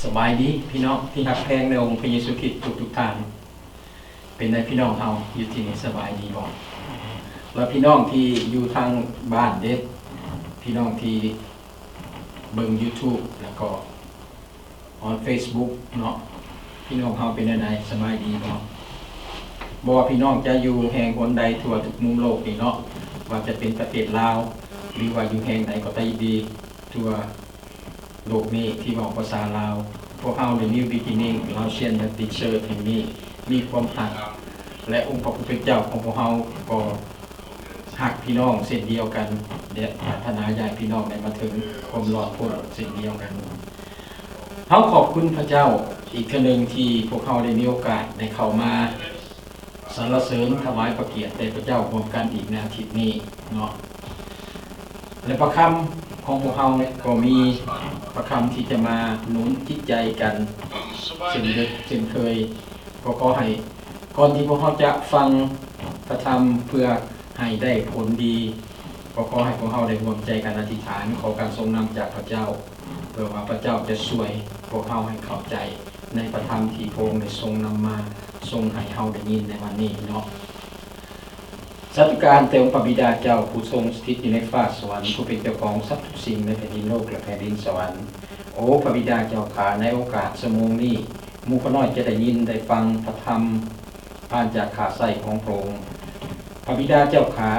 ສະບາຍດີພີ່ນ້ອງທີ່ຮັກແພງໃນອົງພະເຢຊູຄຣິດທຸກໆທ່ານ. ເປັນໃດພີ່ນ້ອງເຮົາຢູ່ທີ່ນີ້ສະບາຍດີບໍ່? ແລະພີ່ນ້ອງທີ່ຢູ່ທາງບ້ານເດ? ພີ່ນ້ອງທີ່ເບິ່ງ YouTube ແລ້ວກໍ on Facebook ເນາະ, ພີ່ນ້ອງເຮົາເປັນແນວໃດ? ສະບາຍດີບໍ່? ບໍ່ວ່າພີ່ນ້ອງຈະຢູ່ແຫ່ງຫົນໃດທົ່ວທຸກມຸມໂລກນີ້ເນາະ, ວ່າຈະເປັນປະເທດລາວ ຫຼືວ່າຢູ່ແຫ່ງໃດກໍຕາມດີ ທົ່ວໂລກນີ້ທີ່ເວົ້າພາສາລາວ, ພວກເຮົາ The New Beginning Laotian Baptist Church ແຫ່ງນີ້ມີຄວາມຮັກ ແລະ ອົງພະຜູ້ເປັນເຈົ້າຂອງພວກເຮົາກໍຮັກພີ່ນ້ອງເຊັ່ນດຽວກັນ ແລະ ປາດຖະໜາຢາກໃຫ້ພີ່ນ້ອງໄດ້ມາເຖິງຄວາມລອດພົ້ນເຊັ່ນດຽວກັນ. ເຮົາຂອບຄຸນພະເຈົ້າອີກເທື່ອໜຶ່ງທີ່ພວກເຮົາໄດ້ມີໂອກາດໄດ້ເຂົ້າມາ ສັນລະເສີນຖວາຍພະກຽດແດ່ພະເຈົ້າຮ່ວມກັນອີກໃນອາທິດນີ້ເນາະ ແລະ ພະຄຳຂອງພວກເຮົາກໍມີພະຄຳທີ່ຈະມາໜູນຈິດໃຈກັນເຊັ່ນເດີ ເຊັ່ນເຄີຍ. ກໍຂໍໃຫ້ກ່ອນທີ່ພວກເຮົາຈະຟັງພະທຳເພື່ອໃຫ້ໄດ້ຜົນດີ, ກໍຂໍໃຫ້ພວກເຮົາໄດ້ຮ່ວມໃຈກັນອະທິຖານ ຂໍການຊົງນຳຈາກພະເຈົ້າ ເພື່ອວ່າພະເຈົ້າຈະຊ່ວຍພວກເຮົາໃຫ້ເຂົ້າໃຈໃນພະທຳທີ່ພະອົງໄດ້ຊົງນຳມາຊົງໃຫ້ເຮົາໄດ້ຍິນໃນວັນນີ້ເນາະ. ສາທຸການແດ່ອົງພະບິດາເຈົ້າ ຜູ້ຊົງສະຖິດຢູ່ໃນຟ້າສະຫວັນ, ຜູ້ເປັນເຈົ້າຂອງສັດທຸກສິ່ງໃນແຜ່ນດິນໂລກ ແລະ ແຜ່ນດິນສະຫວັນ. ໂອ ພະບິດາເຈົ້າຂ້າ, ໃນໂອກາດຊົ່ວໂມງນີ້, ໝູ່ຂ້ານ້ອຍຈະໄດ້ຍິນໄດ້ຟັງພະທຳ ຜ່ານຈາກຂ້າໄສ້ຂອງພະອົງ. ພະບິດາເຈົ້າຂ້າ,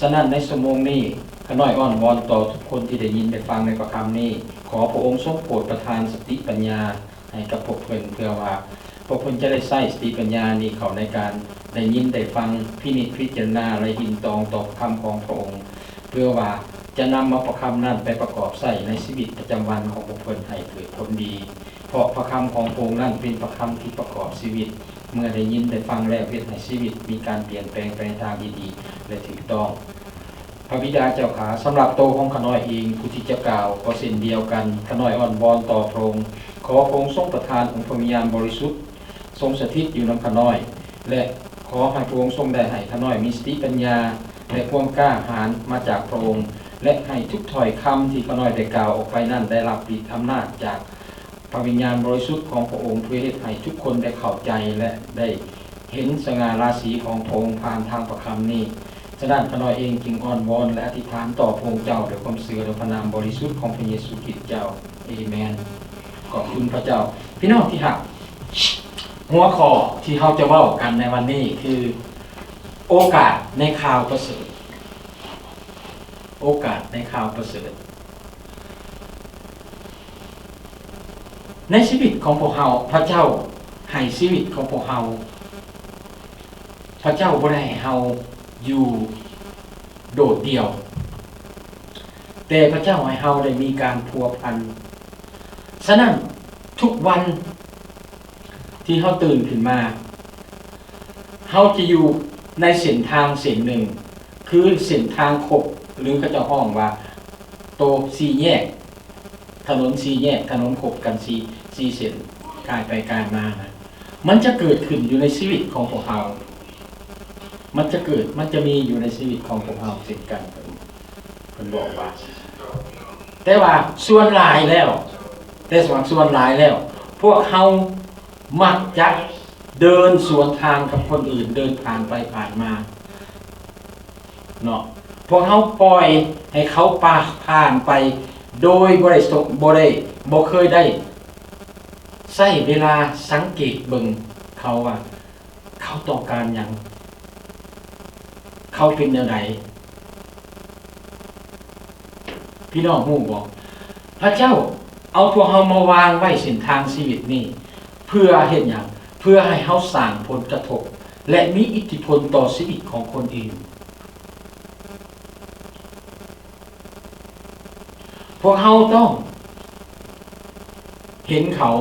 ສະນັ້ນໃນຊົ່ວໂມງນີ້ ຂ້ານ້ອຍອ້ອນວອນຕໍ່ທຸກຄົນທີ່ໄດ້ຍິນໄດ້ຟັງໃນພະຄຳນີ້, ຂໍພະອົງຊົງໂປດປະທານສະຕິປັນຍາໃຫ້ກັບພວກເພິ່ນ, ເພື່ອວ່າພວກເພິ່ນຈະໄດ້ໃຊ້ສະຕິປັນຍານີ້ເຂົ້າໃນການໄດ້ຍິນໄດ້ຟັງ, ພິນິດພິຈາລະນາ ແລະ ຍິນຕອງຕໍ່ພະຄຳຂອງພະອົງ, ເພື່ອວ່າຈະນຳເອົາພະຄຳນັ້ນໄປປະກອບໃຊ້ໃນຊີວິດປະຈຳວັນຂອງພວກເພິ່ນໃຫ້ເກີດຜົນດີ. ເພາະພະຄຳຂອງພະອົງນັ້ນເປັນພະຄຳທີ່ປະກອບຊີວິດ, ເມື່ອໄດ້ຍິນໄດ້ຟັງແລ້ວ ເຮັດໃຫ້ຊີວິດມີການປ່ຽນແປງໄປໃນທາງທີ່ດີ ແລະ ຖືກຕ້ອງ. ພະບິດາເຈົ້າຂ້າ, ສຳລັບໂຕຂອງຂ້ານ້ອຍເອງ ຜູ້ທີ່ຈະກ່າວກໍເຊັ່ນດຽວກັນ, ຂ້ານ້ອຍອ້ອນວອນຕໍ່ພະອົງ, ຂໍພະອົງຊົງປະທານອົງພະວິນຍານບໍລິສຸດ ຊົງສະຖິດຢູ່ນຳຂ້ານ້ອຍ ແລະ ຂໍໃຫ້ພະອົງຊົງໄດ້ໃຫ້ຂ້ານ້ອຍມີສະຕິປັນຍາ ແລະ ຄວາມກ້າຫານມາຈາກພະອົງ, ແລະ ໃຫ້ທຸກຖ້ອຍຄຳທີ່ຂ້ານ້ອຍໄດ້ກ່າວອອກໄປນັ້ນ ໄດ້ຮັບລິດອຳນາດຈາກ ພະວິນຍານບໍລິສຸດຂອງພະອົງ ເພື່ອເຮັດໃຫ້ທຸກຄົນໄດ້ເຂົ້າໃຈ ແລະ ໄດ້ເຫັນສະຫງ່າລາສີຂອງພະອົງຜ່ານທາງພະຄຳນີ້. ສະນັ້ນ ຂ້ານ້ອຍເອງຈຶ່ງອ້ອນວອນ ແລະ ອະທິຖານຕໍ່ພະອົງເຈົ້າ ດ້ວຍຄວາມເຊື່ອໃນພະນາມບໍລິສຸດຂອງພະເຢຊູຄຣິດເຈົ້າ. ເອເມນ. ຂອບຄຸນພະເຈົ້າ. ພີ່ນ້ອງທີ່ຮັກ, ຫົວຂໍ້ທີ່ເຮົາຈະເວົ້າກັນໃນວັນນີ້ຄື ໂອກາດໃນຂ່າວປະເສີດ. ໂອກາດໃນຂ່າວປະເສີດ. ໃນຊີວິດຂອງພວກເຮົາ, ພະເຈົ້າໃຫ້ຊີວິດຂອງພວກເຮົາ, ພະເຈົ້າບໍ່ໄດ້ໃຫ້ເຮົາຢູ່ໂດດດ່ຽວ, ແຕ່ພະເຈົ້າໃຫ້ເຮົາໄດ້ມີການພົວພັນ. ສະນັ້ນ, ທຸກວັນທີ່ເຮົາຕື່ນຂຶ້ນມາ, ເຮົາຈະຢູ່ໃນເສັ້ນທາງເສັ້ນໜຶ່ງ, ຄືເສັ້ນທາງຄົບ ຫຼື ເຂົາເຈົ້າຮ້ອງວ່າ ໂຕສີ່ແຍກ, ຖະໜົນສີ່ແຍກ, ຖະໜົນຄົບກັນສີ່, ສີ່ເສັ້ນ, ກາຍໄປກາຍມານະ. ມັນຈະເກີດຂຶ້ນຢູ່ໃນຊີວິດຂອງພວກເຮົາ. ມັນຈະເກີດ, ມັນຈະມີຢູ່ໃນຊີວິດຂອງພວກເຮົາເຊັ່ນກັນ, ເພິ່ນ, ເພິ່ນບອກວ່າ. ແຕ່ວ່າສ່ວນຫຼາຍແລ້ວ, ແຕ່ວ່າສ່ວນຫຼາຍແລ້ວ, ພວກເຮົາ ມັກຈະເດີນສວນທາງກັບຄົນອື່ນ ເດີນຜ່ານໄປຜ່ານມາເນາະ. ພວກເຮົາປ່ອຍໃຫ້ເຂົາປາ ຜ່ານໄປໂດຍບໍ່ໄດ້ສົ ບໍ່ໄດ້ ບໍ່ເຄີຍໄດ້ໃຊ້ເວລາສັງເກດເບິ່ງເຂົາວ່າ ເຂົາຕ້ອງການຫຍັງ? ເຂົາເປັນແນວໃດ? ພີ່ນ້ອງຮູ້ບໍ່? ພະເຈົ້າເອົາພວກເຮົາມາວາງໄວ້ເສັ້ນທາງຊີວິດນີ້ ເພື່ອເຮັດຫຍັງ? ເພື່ອໃຫ້ເຮົາສ້າງຜົນກະທົບ ແລະ ມີອິດທິພົນຕໍ່ຊີວິດຂອງຄົນອື່ນ. ພວກເຮົາຕ້ອງເຫັນເຂົາ.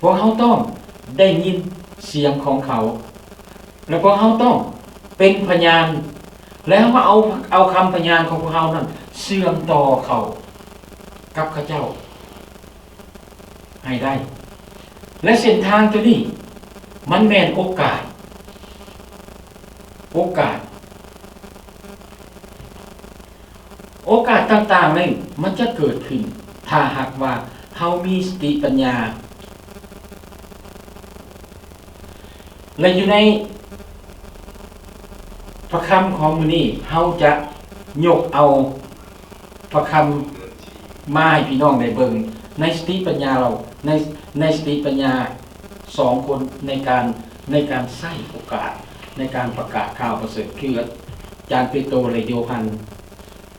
ພວກເຮົາຕ້ອງໄດ້ຍິນສຽງຂອງເຂົາ. ແລະ ພວກເຮົາຕ້ອງເປັນພະຍານ. ແລ້ວເຮົາເອົາ, ເອົາຄຳພະຍານຂອງພວກເຮົານັ້ນເຊື່ອມຕໍ່ເຂົ້າກັບເຂົາເຈົ້າ. ໃຫ້ໄດ້ ແລະ ເສັ້ນທາງໂຕນີ້ມັນແມ່ນໂອກາດ, ໂອກາດ, ໂອກາດຕ່າງໆນີ້ມັນຈະເກີດຂຶ້ນ ຖ້າຫາກວ່າເຮົາມີສະຕິປັນຍາ ແລະ ຢູ່ໃນພະຄຳຂອງມື້ນີ້ ເຮົາຈະຍົກເອົາພະຄຳມາໃຫ້ພີ່ນ້ອງໄດ້ເບິ່ງ ໃນສະຕິປັນຍາເຮົາ ໃນ ໃນສະຕິປັນຍາສອງຄົນ ໃນການ ໃນການໃຊ້ໂອກາດ ໃນການປະກາດຂ່າວປະເສີດ ຄືອາຈານເປໂຕ ແລະ ໂຢຮັນ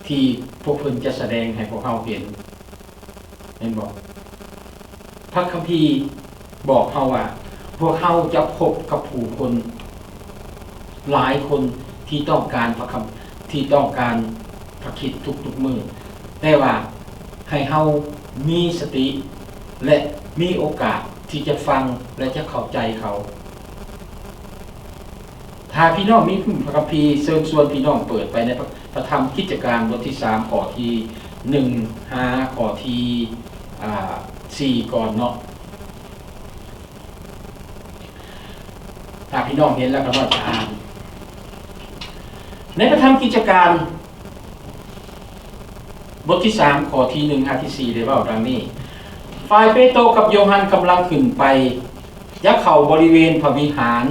ທີ່ພວກເພິ່ນຈະສະແດງໃຫ້ພວກເຮົາເຫັນ ແມ່ນບໍ່? ພະຄຳພີບອກເຮົາວ່າ ພວກເຮົາຈະພົບກັບຜູ້ຄົນຫຼາຍຄົນທີ່ຕ້ອງການພະຄຳ ທີ່ຕ້ອງການພະຄຣິດທຸກໆມື້, ແຕ່ວ່າໃຫ້ເຮົາມີສະຕິ ແລະ ມີໂອກາດທີ່ຈະຟັງ ແລະ ຈະເຂົ້າໃຈເຂົາ. ຖ້າພີ່ນ້ອງມີພະຄຳພີ ເຊີນຊວນພີ່ນ້ອງເປີດໄປໃນພະ ພະທຳກິດຈະການ ບົດທີສາມ ຂໍ້ທີໜຶ່ງ ຫາຂໍ້ທີ ອ່າ ສີ່ ກ່ອນເນາະ. ຖ້າພີ່ນ້ອງເຫັນແລ້ວກໍນ້ອຍຈະອ່ານ. ໃນພະທຳກິດຈະການ ບົດທີສາມ ຂໍ້ທີໜຶ່ງ ຫາທີສີ່ ໄດ້ເວົ້າດັ່ງນີ້, ຝ່າຍເປໂຕກັບໂຢຮັນກຳລັງຂຶ້ນໄປ ຈະເຂົ້າບໍລິເວນພະວິຫານ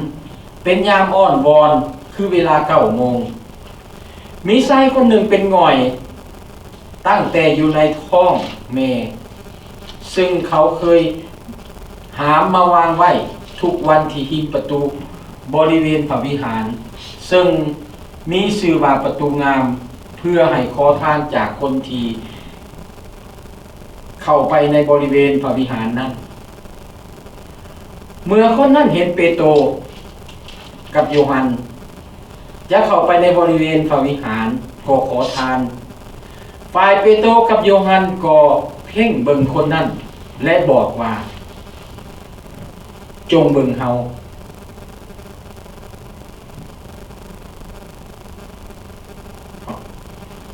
ເປັນຍາມອ້ອນວອນ ຄືເວລາເກົ້າໂມງ. ມີຊາຍຄົນໜຶ່ງເປັນງ່ອຍຕັ້ງແຕ່ຢູ່ໃນທ້ອງແມ່ ເຊິ່ງເຂົາເຄີຍຫາມມາວາງໄວ້ທຸກວັນທີ່ຮິມປະຕູບໍລິເວນພະວິຫານ ເຊິ່ງມີຊື່ວ່າປະຕູງາມ ເພື່ອໃຫ້ຂໍທານຈາກຄົນທີ່ເຂົ້າໄປໃນບໍລິເວນພະວິຫານນັ້ນ. ເມື່ອຄົນນັ້ນເຫັນເປໂຕກັບໂຢຮັນ ຈະເຂົ້າໄປໃນບໍລິເວນພະວິຫານ ກໍຂໍທານ. ຝ່າຍເປໂຕກັບໂຢຮັນກໍເພັ່ງເບິ່ງຄົນນັ້ນ ແລະ ບອກວ່າ, ຈົ່ງເບິ່ງເຮົາ.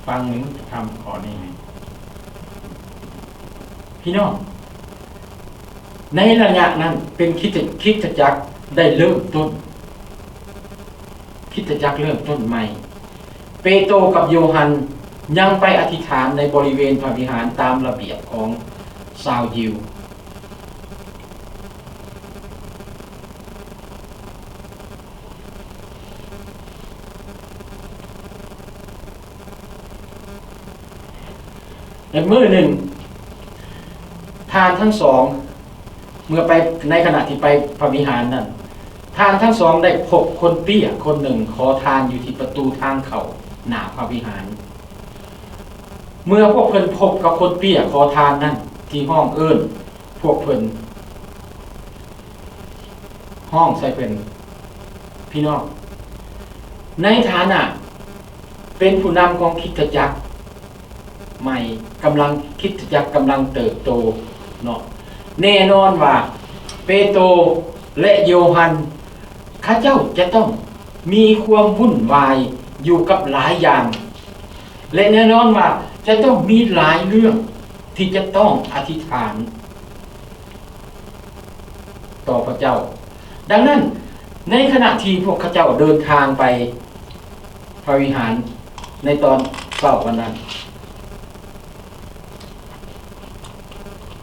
ຟັງເບິ່ງຄຳຂໍ້ນີ້. ພີ່ນ້ອງ, ໃນໄລຍະນັ້ນເປັນຄຣິສຕະ ຄຣິສຕະຈັກໄດ້ເລີ່ມຕົ້ນ, ຄຣິສຕະຈັກເລີ່ມຕົ້ນໃໝ່. ເປໂຕກັບໂຢຮັນຍັງໄປອະທິຖານໃນບໍລິເວນພະວິຫານຕາມລະບຽບຂອງຊາວຢິວ. ແລະ ມື້ໜຶ່ງ ທ່ານທັງສອງ ເມື່ອໄປ ໃນຂະນະທີ່ໄປພະວິຫານນັ້ນ, ທ່ານທັງສອງໄດ້ພົບຄົນເປ້ຍຄົນໜຶ່ງຂໍທານຢູ່ທີ່ປະຕູທາງເຂົ້າໜ້າພະວິຫານ. ເມື່ອພວກເພິ່ນພົບກັບຄົນເປ້ຍຂໍທານນັ້ນ ທີ່ຮ້ອງເອີ້ນພວກເພິ່ນ, ຮ້ອງໃສ່ເພິ່ນ. ພີ່ນ້ອງ, ໃນຖານະເປັນຜູ້ນຳຂອງຄຣິສຕະຈັກໃໝ່, ກຳລັງ ຄຣິສຕະຈັກກຳລັງເຕີບໂຕເນາະ, ແນ່ນອນວ່າເປໂຕ ແລະ ໂຢຮັນ ເຂົາເຈົ້າຈະຕ້ອງມີຄວາມວຸ່ນວາຍຢູ່ກັບຫຼາຍຢ່າງ ແລະ ແນ່ນອນວ່າຈະຕ້ອງມີຫຼາຍເລື່ອງທີ່ຈະຕ້ອງອະທິຖານຕໍ່ພະເຈົ້າ. ດັ່ງນັ້ນ, ໃນຂະນະທີ່ພວກເຂົາເຈົ້າເດີນທາງໄປພະວິຫານໃນຕອນເຊົ້າວັນນັ້ນ,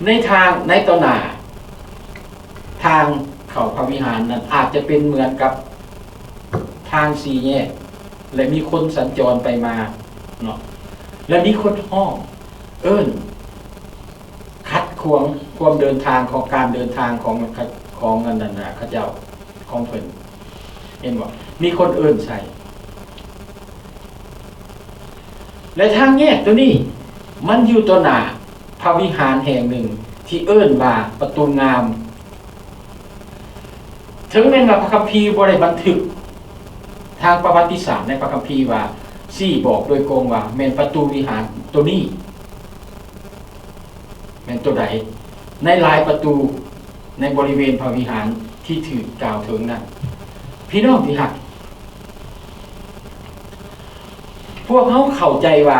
ໃນທາງ ໃນຕໍ່ໜ້າທາງເຂົ້າພະວິຫານນັ້ນ ອາດຈະເປັນເໝືອນກັບທາງສີ່ແຍກ ແລະ ມີຄົນສັນຈອນໄປມາເນາະ ແລະ ມີຄົນຮ້ອງເອີ້ນຂັດຂວາງຄວາມເດີນທາງ ຂອງການເດີນທາງຂອງ ຂອງອັນນັ້ນນະ ເຂົາເຈົ້າ ຂອງເພິ່ນ. ເຫັນບໍ່? ມີຄົນເອີ້ນໃສ່ ແລະ ທາງແຍກໂຕນີ້ ມັນຢູ່ຕໍ່ໜ້າພະວິຫານແຫ່ງໜຶ່ງທີ່ເອີ້ນວ່າປະຕູງາມ. ເຖິງແມ່ນວ່າພະຄຳພີບໍ່ໄດ້ບັນທຶກທາງປະຫວັດຕິສາດໃນພະຄຳພີວ່າ ຊີ້ບອກໂດຍກົງວ່າແມ່ນປະຕູວິຫານໂຕນີ້ ແມ່ນໂຕໃດ ໃນຫຼາຍປະຕູໃນບໍລິເວນພະວິຫານທີ່ຖືກກ່າວເຖິງນັ້ນ. ພີ່ນ້ອງທີ່ຮັກ, ພວກເຮົາເຂົ້າໃຈວ່າ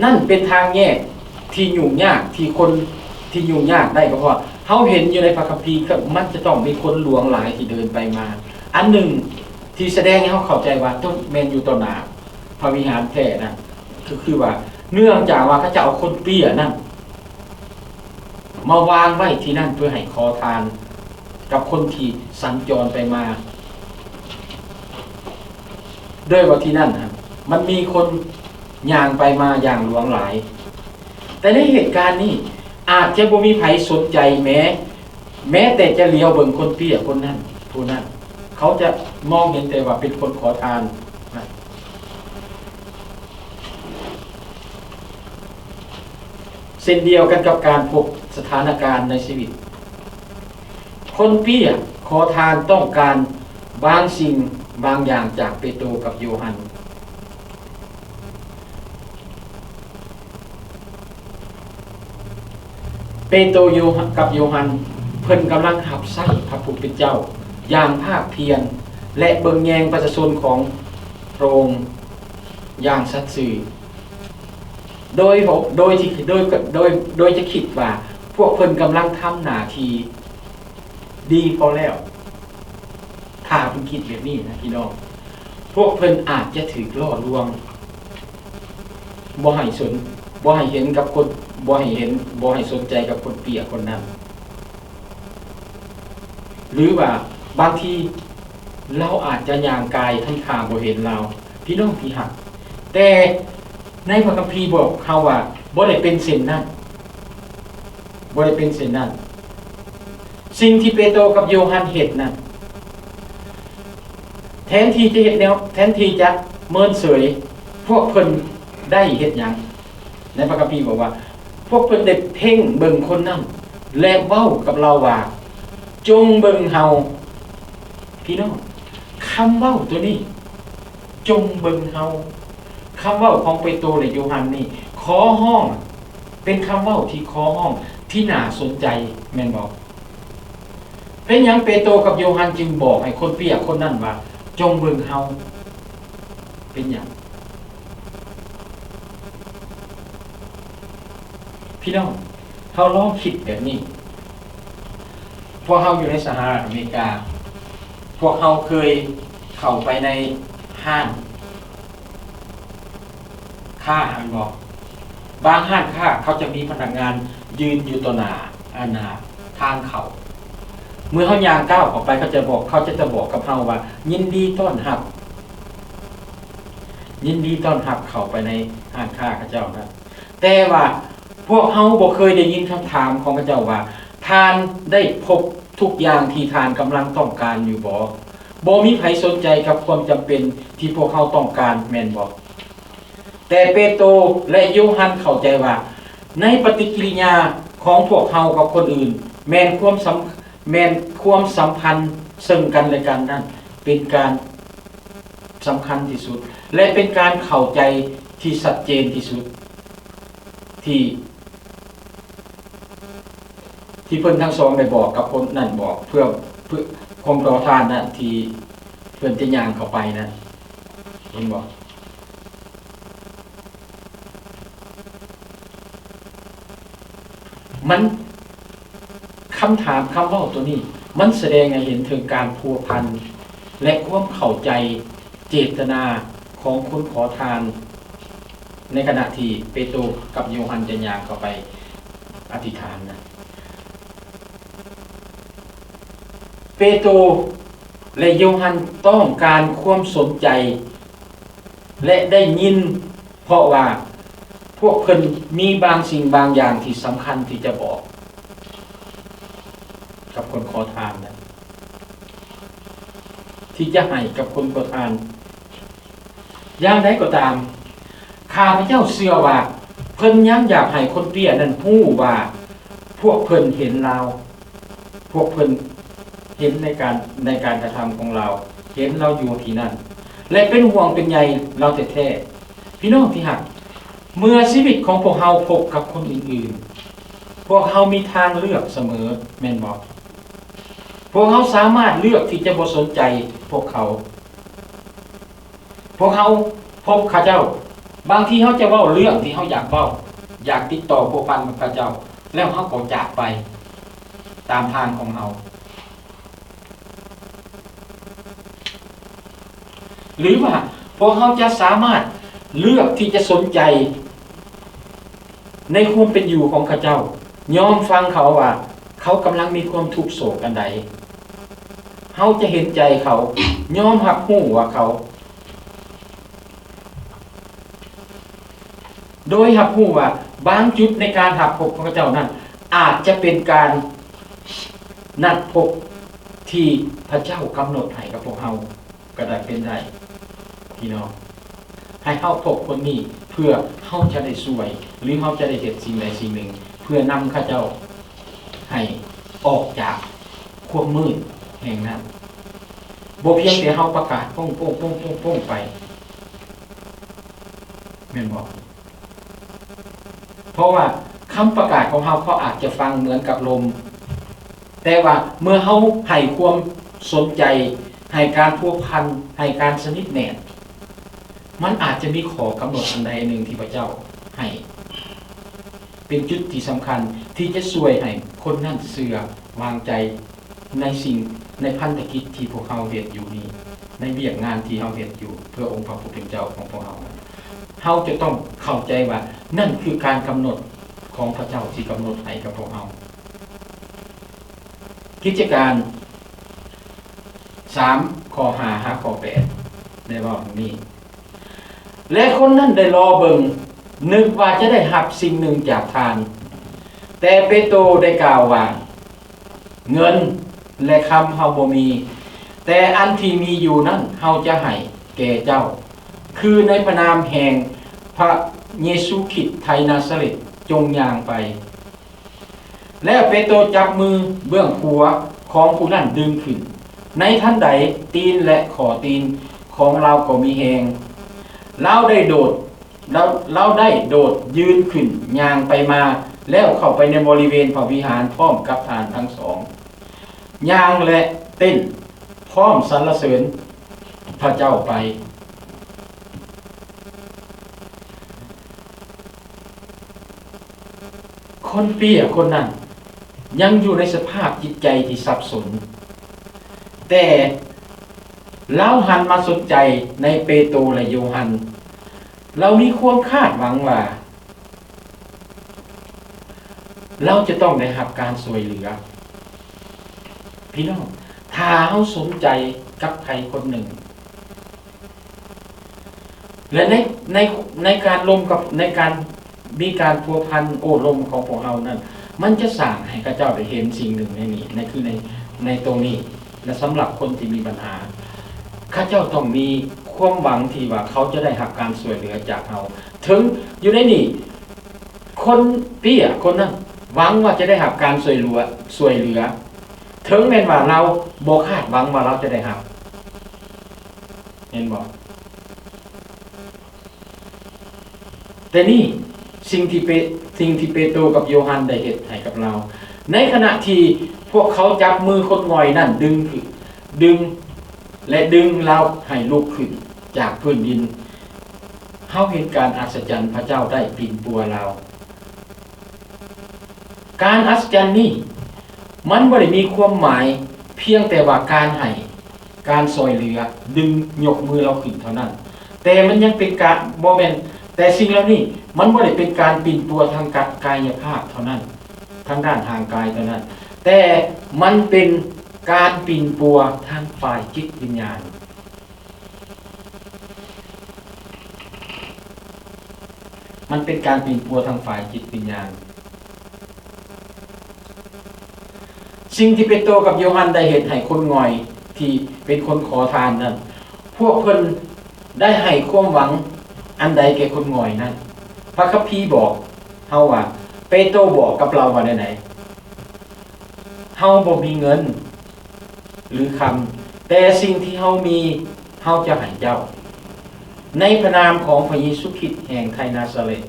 ນັ້ນເປັນທາງແຍກທີ່ຫຍຸ້ງຍາກ, ທີ່ຄົນທີ່ຫຍຸ້ງຍາກໄດ້ ກໍເພາະເຮົາເຫັນຢູ່ໃນພະຄຳພີ ກໍມັນຈະຕ້ອງມີຄົນຫຼວງຫຼາຍທີ່ເດີນໄປມາ. ອັນໜຶ່ງທີ່ສະແດງໃຫ້ເຮົາເຂົ້າໃຈວ່າຕ້ອງແມ່ນຢູ່ຕໍ່ໜ້າພະວິຫານແທ້ນັ້ນ ກໍຄືວ່າ ເນື່ອງຈາກວ່າເຂົາເຈົ້າເອົາຄົນເປ້ຍນັ້ນ ມາວາງໄວ້ທີ່ນັ້ນ ເພື່ອໃຫ້ຂໍທານກັບຄົນທີ່ສັນຈອນໄປມາ. ໂດຍວ່າທີ່ນັ້ນຫັ້ນ ມັນມີຄົນຍ່າງໄປມາຢ່າງຫຼວງຫຼາຍ, ແຕ່ໃນເຫດການນີ້ ອາດຈະບໍ່ມີໃຜສົນໃຈແມ້ ແມ້ແຕ່ຈະຫຼຽວເບິ່ງຄົນເປ້ຍຄົນນັ້ນ ຜູ້ນັ້ນ. ເຂົາຈະມອງເຫັນແຕ່ວ່າເປັນຄົນຂໍທານ. ເຊັ່ນດຽວກັນກັບການພົບສະຖານະການໃນຊີວິດ, ຄົນເປ້ຍຂໍທານຕ້ອງການບາງສິ່ງບາງຢ່າງຈາກເປໂຕກັບໂຢຮັນ. ເປໂຕ ໂຢ ກັບໂຢຮັນ ເພິ່ນກຳລັງຮັບໃຊ້ພະຜູ້ເປັນເຈົ້າຢ່າງພາກພຽນ ແລະ ເບິ່ງແຍງປະຊາຊົນຂອງພະອົງຢ່າງສັດຊື່ ໂດຍ ໂດຍທີ່ ໂດຍ ໂດຍ ໂດຍຈະຄິດວ່າພວກເພິ່ນກຳລັງທຳໜ້າທີ່ດີພໍແລ້ວ. ຖ້າເພິ່ນຄິດແບບນີ້ນະພີ່ນ້ອງ, ພວກເພິ່ນອາດຈະຖືກຫຼໍ່ລວງ ບໍ່ໃຫ້ສົນ ບໍ່ໃຫ້ເຫັນກັບຄົນ ບໍ່ໃຫ້ເຫັນ ບໍ່ໃຫ້ສົນໃຈກັບຄົນເປ້ຍຄົນນັ້ນ. ຫຼືວ່າບາງທີລາວອາດຈະຍ່າງກາຍທຳທ່າບໍ່ເຫັນລາວ. ພີ່ນ້ອງທີ່ຮັກ, ແຕ່ໃນພະຄຳພີບອກເຮົາວ່າບໍ່ໄດ້ເປັນເຊັ່ນນັ້ນ, ບໍ່ໄດ້ເປັນເຊັ່ນນັ້ນ. ສິ່ງທີ່ເປໂຕກັບໂຢຮັນເຮັດນັ້ນ ແທນທີ່ຈະເຮັດແນວ ແທນທີ່ຈະເມີນເສີຍ, ພວກເພິ່ນໄດ້ເຮັດຫຍັງ? ໃນພະຄຳພີບອກວ່າ ພວກເພິ່ນໄດ້ເພັ່ງເບິ່ງຄົນນັ້ນ ແລະ ເວົ້າກັບລາວວ່າ ຈົ່ງເບິ່ງເຮົາ. ພີ່ນ້ອງ, ຄຳເວົ້າໂຕນີ້ ຈົ່ງເບິ່ງເຮົາ, ຄຳເວົ້າຂອງເປໂຕ ແລະ ໂຢຮັນນີ້ ຂໍຮ້ອງ ເປັນຄຳເວົ້າທີ່ຂໍຮ້ອງທີ່ໜ້າສົນໃຈ ແມ່ນບໍ່? ເປັນຫຍັງເປໂຕກັບໂຢຮັນຈຶ່ງບອກໃຫ້ຄົນເປ້ຍຄົນນັ້ນວ່າ ຈົ່ງເບິ່ງເຮົາ? ເປັນຫຍັງ? ພີ່ນ້ອງ, ເຮົາລອງຄິດແບບນີ້. ພວກເຮົາຢູ່ໃນສະຫະລັດອາເມລິກາ, ພວກເຮົາເຄີຍເຂົ້າໄປໃນຮ້ານ ຄ້າ ແມ່ນບໍ່? ບາງຮ້ານຄ້າເຂົາຈະມີພະນັກງານຢືນຢູ່ຕໍ່ໜ້າ ອັນນ່າ ທາງເຂົ້າ. ເມື່ອເຮົາຍ່າງກ້າວເຂົ້າໄປ ເຂົາຈະບອກ ເຂົາຈະ ຈະບອກກັບເຮົາວ່າ ຍິນດີຕ້ອນຮັບ, ຍິນດີຕ້ອນຮັບເຂົ້າໄປໃນຮ້ານຄ້າເຂົາເຈົ້ານະ. ແຕ່ວ່າພວກເຮົາບໍ່ເຄີຍໄດ້ຍິນຄຳຖາມຂອງເຂົາເຈົ້າວ່າ ທ່ານໄດ້ພົບທຸກຢ່າງທີ່ທ່ານກຳລັງຕ້ອງການຢູ່ບໍ່? ບໍ່ມີໃຜສົນໃຈກັບຄວາມຈຳເປັນທີ່ພວກເຮົາຕ້ອງການແມ່ນບໍ່? ແຕ່ເປໂຕ ແລະ ໂຢຮັນເຂົ້າໃຈວ່າ ໃນປະຕິກິລິຍາຂອງພວກເຮົາກັບຄົນອື່ນ ແມ່ນຄວາມສຳ ແມ່ນຄວາມສຳພັນເຊິ່ງກັນແລະກັນນັ້ນ ເປັນການສຳຄັນທີ່ສຸດ ແລະ ເປັນການເຂົ້າໃຈທີ່ຊັດເຈນທີ່ສຸດ ທີ່ ທີ່ເພິ່ນທັງສອງໄດ້ບອກກັບຄົນນັ້ນ ບອກເພື່ອ ເພື່ອຂອງຂໍທານນັ້ນ ທີ່ເພິ່ນຈະຍ່າງເຂົ້າໄປນັ້ນ. ເຫັນບໍ່? ມັນ ຄຳຖາມ ຄຳເວົ້າໂຕນີ້ ມັນສະແດງໃຫ້ເຫັນເຖິງການພົວພັນ ແລະ ຄວາມເຂົ້າໃຈເຈດຕະນາຂອງຄົນຂໍທານ ໃນຂະນະທີ່ເປໂຕກັບໂຢຮັນຈະຍ່າງເຂົ້າໄປອະທິຖານນະ. ເປໂຕ ແລະ ໂຢຮັນຕ້ອງການຄວາມສົນໃຈ ແລະ ໄດ້ຍິນ ເພາະວ່າພວກເພິ່ນມີບາງສິ່ງບາງຢ່າງທີ່ສຳຄັນທີ່ຈະບອກກັບຄົນຂໍທານນະ ທີ່ຈະໃຫ້ກັບຄົນຂໍທານ. ຢ່າງໃດກໍຕາມ, ຂ້າພະເຈົ້າເຊື່ອວ່າເພິ່ນຍັງຢາກໃຫ້ຄົນເປ້ຍນັ້ນຮູ້ວ່າພວກເພິ່ນເຫັນລາວ. ພວກເພິ່ນເຫັນໃນການ ໃນການກະທຳຂອງລາວ, ເຫັນລາວຢູ່ທີ່ນັ້ນ ແລະ ເປັນຫ່ວງເປັນໃຍລາວແທ້ໆ. ພີ່ນ້ອງທີ່ຮັກ, ເມື່ອຊີວິດຂອງພວກເຮົາພົບກັບຄົນອື່ນໆ, ພວກເຮົາມີທາງເລືອກສະເໝີ, ແມ່ນບໍ່? ພວກເຮົາສາມາດເລືອກທີ່ຈະບໍ່ສົນໃຈພວກເຂົາ. ພວກເຮົາພົບເຂົາເຈົ້າ, ບາງທີເຮົາຈະເວົ້າເລື່ອງທີ່ເຮົາຢາກເວົ້າ, ຢາກຕິດຕໍ່ພົວພັນກັບເຂົາເຈົ້າ, ແລ້ວເຮົາກໍຈາກໄປຕາມທາງຂອງເຮົາ. ຫຼືວ່າພວກເຮົາຈະສາມາດເລືອກທີ່ຈະສົນໃຈ ໃນຄວາມເປັນຢູ່ຂອງເຂົາເຈົ້າ, ຍອມຟັງເຂົາວ່າເຂົາກຳລັງມີຄວາມທຸກໂສກອັນໃດ. ເຮົາຈະເຫັນໃຈເຂົາ, ຍອມຮັບຮູ້ວ່າເຂົາ ໂດຍຮັບຮູ້ວ່າບາງຈຸດໃນການຮັບພົບຂອງເຂົາເຈົ້ານັ້ນ ອາດຈະເປັນການນັດພົບທີ່ພະເຈົ້າກຳນົດໃຫ້ກັບພວກເຮົາກໍໄດ້ເປັນໄດ້ ພີ່ນ້ອງ. ໃຫ້ເຮົາພົບຄົນນີ້ເພື່ອເຮົາຈະໄດ້ຊ່ວຍ ຫຼື ເຮົາຈະໄດ້ເຮັດສິ່ງໃດສິ່ງໜຶ່ງ ເພື່ອນຳເຂົາເຈົ້າໃຫ້ອອກຈາກຄວາມມືດແຫ່ງນັ້ນ. ບໍ່ພຽງແຕ່ເຮົາປະກາດໂປ້ງໆໆໆໄປ ແມ່ນບໍ່? ເພາະວ່າຄຳປະກາດຂອງເຮົາ ເຂົາອາດຈະຟັງເໝືອນກັບລົມ, ແຕ່ວ່າເມື່ອເຮົາໃຫ້ຄວາມສົນໃຈ, ໃຫ້ການພົວພັນ, ໃຫ້ການສະໜິດແໜ້ນ, ມັນອາດຈະມີຂໍ້ກຳນົດອັນໃດອັນໜຶ່ງທີ່ພະເຈົ້າໃຫ້ ເປັນຈຸດທີ່ສຳຄັນທີ່ຈະຊ່ວຍໃຫ້ຄົນນັ້ນເຊື່ອວາງໃຈໃນສິ່ງ, ໃນພັນທະກິດທີ່ພວກເຮົາເຮັດຢູ່ນີ້, ໃນວຽກງານທີ່ເຮົາເຮັດຢູ່ເພື່ອອົງພະຜູ້ເປັນເຈົ້າຂອງພວກເຮົານັ້ນ. ເຮົາຈະຕ້ອງເຂົ້າໃຈວ່ານັ້ນຄືການກຳນົດຂອງພະເຈົ້າທີ່ກຳນົດໃຫ້ກັບພວກເຮົາ. ກິດຈະການສາມ ຂໍ້ຫ້າຫາຂໍ້ແປດ ໄດ້ເວົ້າດັ່ງນີ້. ແລະ ຄົນນັ້ນໄດ້ລໍເບິ່ງ, ນຶກວ່າຈະໄດ້ຮັບສິ່ງໜຶ່ງຈາກທ່ານ. ແຕ່ເປໂຕໄດ້ກ່າວວ່າ, ເງິນ ແລະ ຄຳເຮົາບໍ່ມີ, ແຕ່ອັນທີ່ມີຢູ່ນັ້ນເຮົາຈະໃຫ້ແກ່ເຈົ້າ, ຄືໃນພະນາມແຫ່ງພະເຢຊູຄຣິດໄທນາຊາເລັດ, ຈົ່ງຍ່າງໄປ. ແລ້ວເປໂຕຈັບມືເບື້ອງຂວາຂອງຜູ້ນັ້ນດຶງຂຶ້ນ. ໃນທັນໃດ, ຕີນ ແລະ ຂໍ້ຕີນຂອງລາວກໍມີແຮງ. ລາວໄດ້ໂດດ, ລາວ, ລາວໄດ້ໂດດຢືນຂຶ້ນ, ຍ່າງໄປມາ, ແລ້ວເຂົ້າໄປໃນບໍລິເວນພະວິຫານພ້ອມກັບທ່ານທັງສອງ, ຍ່າງ ແລະ ເຕັ້ນພ້ອມສັນລະເສີນພະເຈົ້າໄປ. ຄົນເປ້ຍຄົນນັ້ນຍັງຢູ່ໃນສະພາບຈິດໃຈທີ່ສັບສົນ, ແຕ່ລາວຫັນມາສົນໃຈໃນເປໂຕ ແລະ ໂຢຮັນ. ລາວມີຄວາມຄາດຫວັງວ່າລາວຈະຕ້ອງໄດ້ຮັບການຊ່ວຍເຫຼືອ. ພີ່ນ້ອງ, ຖ້າເຮົາສົນໃຈກັບໃຜຄົນໜຶ່ງ, ແລະ ໃນ, ໃນ, ໃນການລົມກັບ, ໃນການມີການພົວພັນໂອ້ລົມຂອງພວກເຮົານັ້ນ, ມັນຈະສ້າງໃຫ້ເຂົາເຈົ້າໄດ້ເຫັນສິ່ງໜຶ່ງໃນນີ້, ໃນ, ຄືໃນ, ໃນຕົງນີ້, ແລະ ສຳລັບຄົນທີ່ມີບັນຫາ, ເຂົາເຈົ້າຕ້ອງມີຄວາມຫວັງທີ່ວ່າເຂົາຈະໄດ້ຮັບການຊ່ວຍເຫຼືອຈາກເຮົາ. ເຖິງຢູ່ໃນນີ້, ຄົນເປ້ຍຄົນນັ້ນຫວັງວ່າຈະໄດ້ຮັບການຊ່ວຍເຫຼືອ, ຊ່ວຍເຫຼືອ, ເຖິງແມ່ນວ່າລາວບໍ່ຄາດຫວັງວ່າລາວຈະໄດ້ຮັບ. ເຫັນບໍ່? ແຕ່ນີ້ ສິ່ງທີ່ເປ, ສິ່ງທີ່ເປໂຕກັບໂຢຮັນໄດ້ເຮັດໃຫ້ກັບລາວ, ໃນຂະນະທີ່ພວກເຂົາຈັບມືຄົນງ່ອຍນັ້ນດຶງຂຶ້ນ, ດຶງ ແລະ ດຶງລາວໃຫ້ລຸກຂຶ້ນຈາກພື້ນດິນ, ເຮົາເຫັນການອັດສະຈັນ, ພະເຈົ້າໄດ້ປິ່ນປົວລາວ. ການອັດສະຈັນນີ້ ມັນບໍ່ໄດ້ມີຄວາມໝາຍພຽງແຕ່ວ່າການໃຫ້, ການຊ່ອຍເຫຼືອ, ດຶງຍົກມືລາວຂຶ້ນເທົ່ານັ້ນ, ແຕ່ມັນຍັງເປັນການ, ບໍ່ແມ່ນ, ແຕ່ສິ່ງເຫຼົ່ານີ້ມັນບໍ່ໄດ້ເປັນການປິ່ນປົວທາງກາ, ກາຍະພາບເທົ່ານັ້ນ, ທາງດ້ານຮ່າງກາຍເທົ່ານັ້ນ, ແຕ່ມັນເປັນການປິ່ນປົວທາງຝ່າຍຈິດວິນຍານ. ມັນເປັນການປິ່ນປົວທາງຝ່າຍຈິດວິນຍານ. ສິ່ງທີ່ເປໂຕກັບໂຢຮັນໄດ້ເຮັດໃຫ້ຄົນງ່ອຍທີ່ເປັນຄົນຂໍທານນັ້ນ, ພວກເພິ່ນໄດ້ໃຫ້ຄວາມຫວັງອັນໃດແກ່ຄົນງ່ອຍນັ້ນ? ພະຄຳພີບອກເຮົາວ່າ, ເປໂຕບອກກັບລາວວ່າແນວໃດ? ເຮົາບໍ່ມີເງິນ ຫຼື ຄຳ, ແຕ່ສິ່ງທີ່ເຮົາມີ, ເຮົາຈະໃຫ້ເຈົ້າ. ໃນພະນາມຂອງພະເຢຊູຄຣິດແຫ່ງໄທນາຊາເລັດ.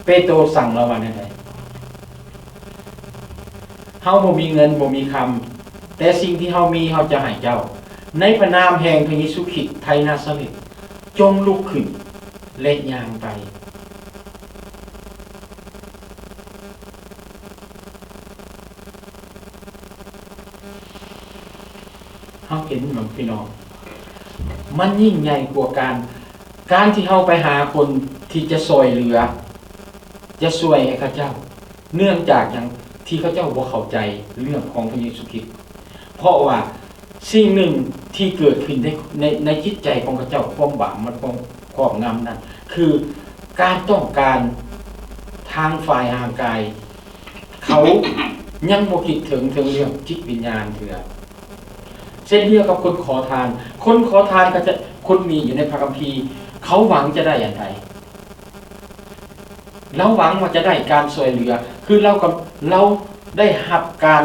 ເປໂຕສັ່ງລາວວ່າແນວໃດ? ເຮົາບໍ່ມີເງິນ, ບໍ່ມີຄຳ, ແຕ່ສິ່ງທີ່ເຮົາມີ, ເຮົາຈະໃຫ້ເຈົ້າ. ໃນພະນາມແຫ່ງພະເຢຊູຄຣິດໄທນາຊາເລັດ, ຈົ່ງລຸກຂຶ້ນ ແລະ ຍ່າງໄປ. ເຮົາເຫັນບໍ່ ພີ່ນ້ອງ? ມັນຍິ່ງໃຫຍ່ກວ່າການ, ການທີ່ເຮົາໄປຫາຄົນ ທີ່ຈະຊ່ອຍເຫຼືອ, ຈະຊ່ວຍໃຫ້ເຂົາເຈົ້າ. ເນື່ອງຈາກຫຍັງ? ທີ່ເຂົາເຈົ້າບໍ່ເຂົ້າໃຈເລື່ອງຂອງພະເຢຊູຄຣິດ. ເພາະວ່າສິ່ງໜຶ່ງທີ່ເກີດຂຶ້ນໃນ, ໃນ, ໃນຈິດໃຈຂອງເຂົາເຈົ້າ, ຄວາມບາບມັນຄວາມຄອບງຳນັ້ນ ຄືການຕ້ອງການທາງຝ່າຍຮ່າງກາຍ. ເຂົາຍັງບໍ່ຄິດເຖິງ, ເຖິງເລື່ອງຈິດວິນຍານເທື່ອ. ເຊັ່ນດຽວກັບຄົນຂໍທານ. ຄົນຂໍທານກໍຈະ, ຄົນມີຢູ່ໃນພະຄຳພີ, ເຂົາຫວັງຈະໄດ້ອັນໃດ? ລາວຫວັງວ່າຈະໄດ້ການຊ່ວຍເຫຼືອ, ຄືລາວກໍ, ລາວໄດ້ຮັບການ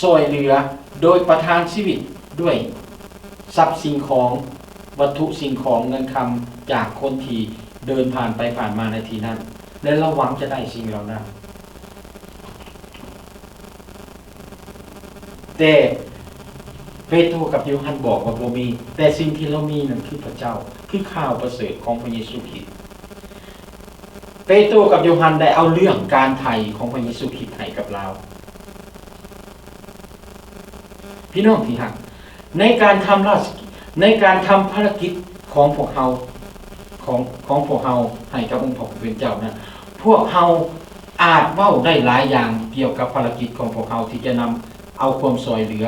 ຊ່ວຍເຫຼືອໂດຍປະທານຊີວິດດ້ວຍຊັບສິ່ງຂອງ, ວັດຖຸສິ່ງຂອງ, ເງິນຄຳ ຈາກຄົນທີ່ເດີນຜ່ານໄປຜ່ານມາໃນທີ່ນັ້ນ ແລະ ລາວຫວັງຈະໄດ້ສິ່ງເຫຼົ່ານັ້ນ. ແຕ່ເປໂຕກັບໂຢຮັນບອກວ່າບໍ່ມີ, ແຕ່ສິ່ງທີ່ລາວມີນັ້ນຄືພະເຈົ້າ, ຄືຂ່າວປະເສີດຂອງພະເຢຊູຄຣິດ. ເປໂຕກັບໂຢຮັນໄດ້ເອົາເລື່ອງການໄຖ່ຂອງພະເຢຊູຄຣິດໃຫ້ກັບລາວ. ພີ່ນ້ອງທີ່ຮັກ, ໃນການທຳລາຊະ, ໃນການທຳພາລະກິດຂອງພວກເຮົາ, ຂອງ, ຂອງພວກເຮົາໃຫ້ກັບອົງພະຜູ້ເປັນເຈົ້ານັ້ນ, ພວກເຮົາອາດເວົ້າໄດ້ຫຼາຍຢ່າງກ່ຽວກັບພາລະກິດຂອງພວກເຮົາທີ່ຈະນຳເອົາຄວາມຊ່ອຍເຫຼືອ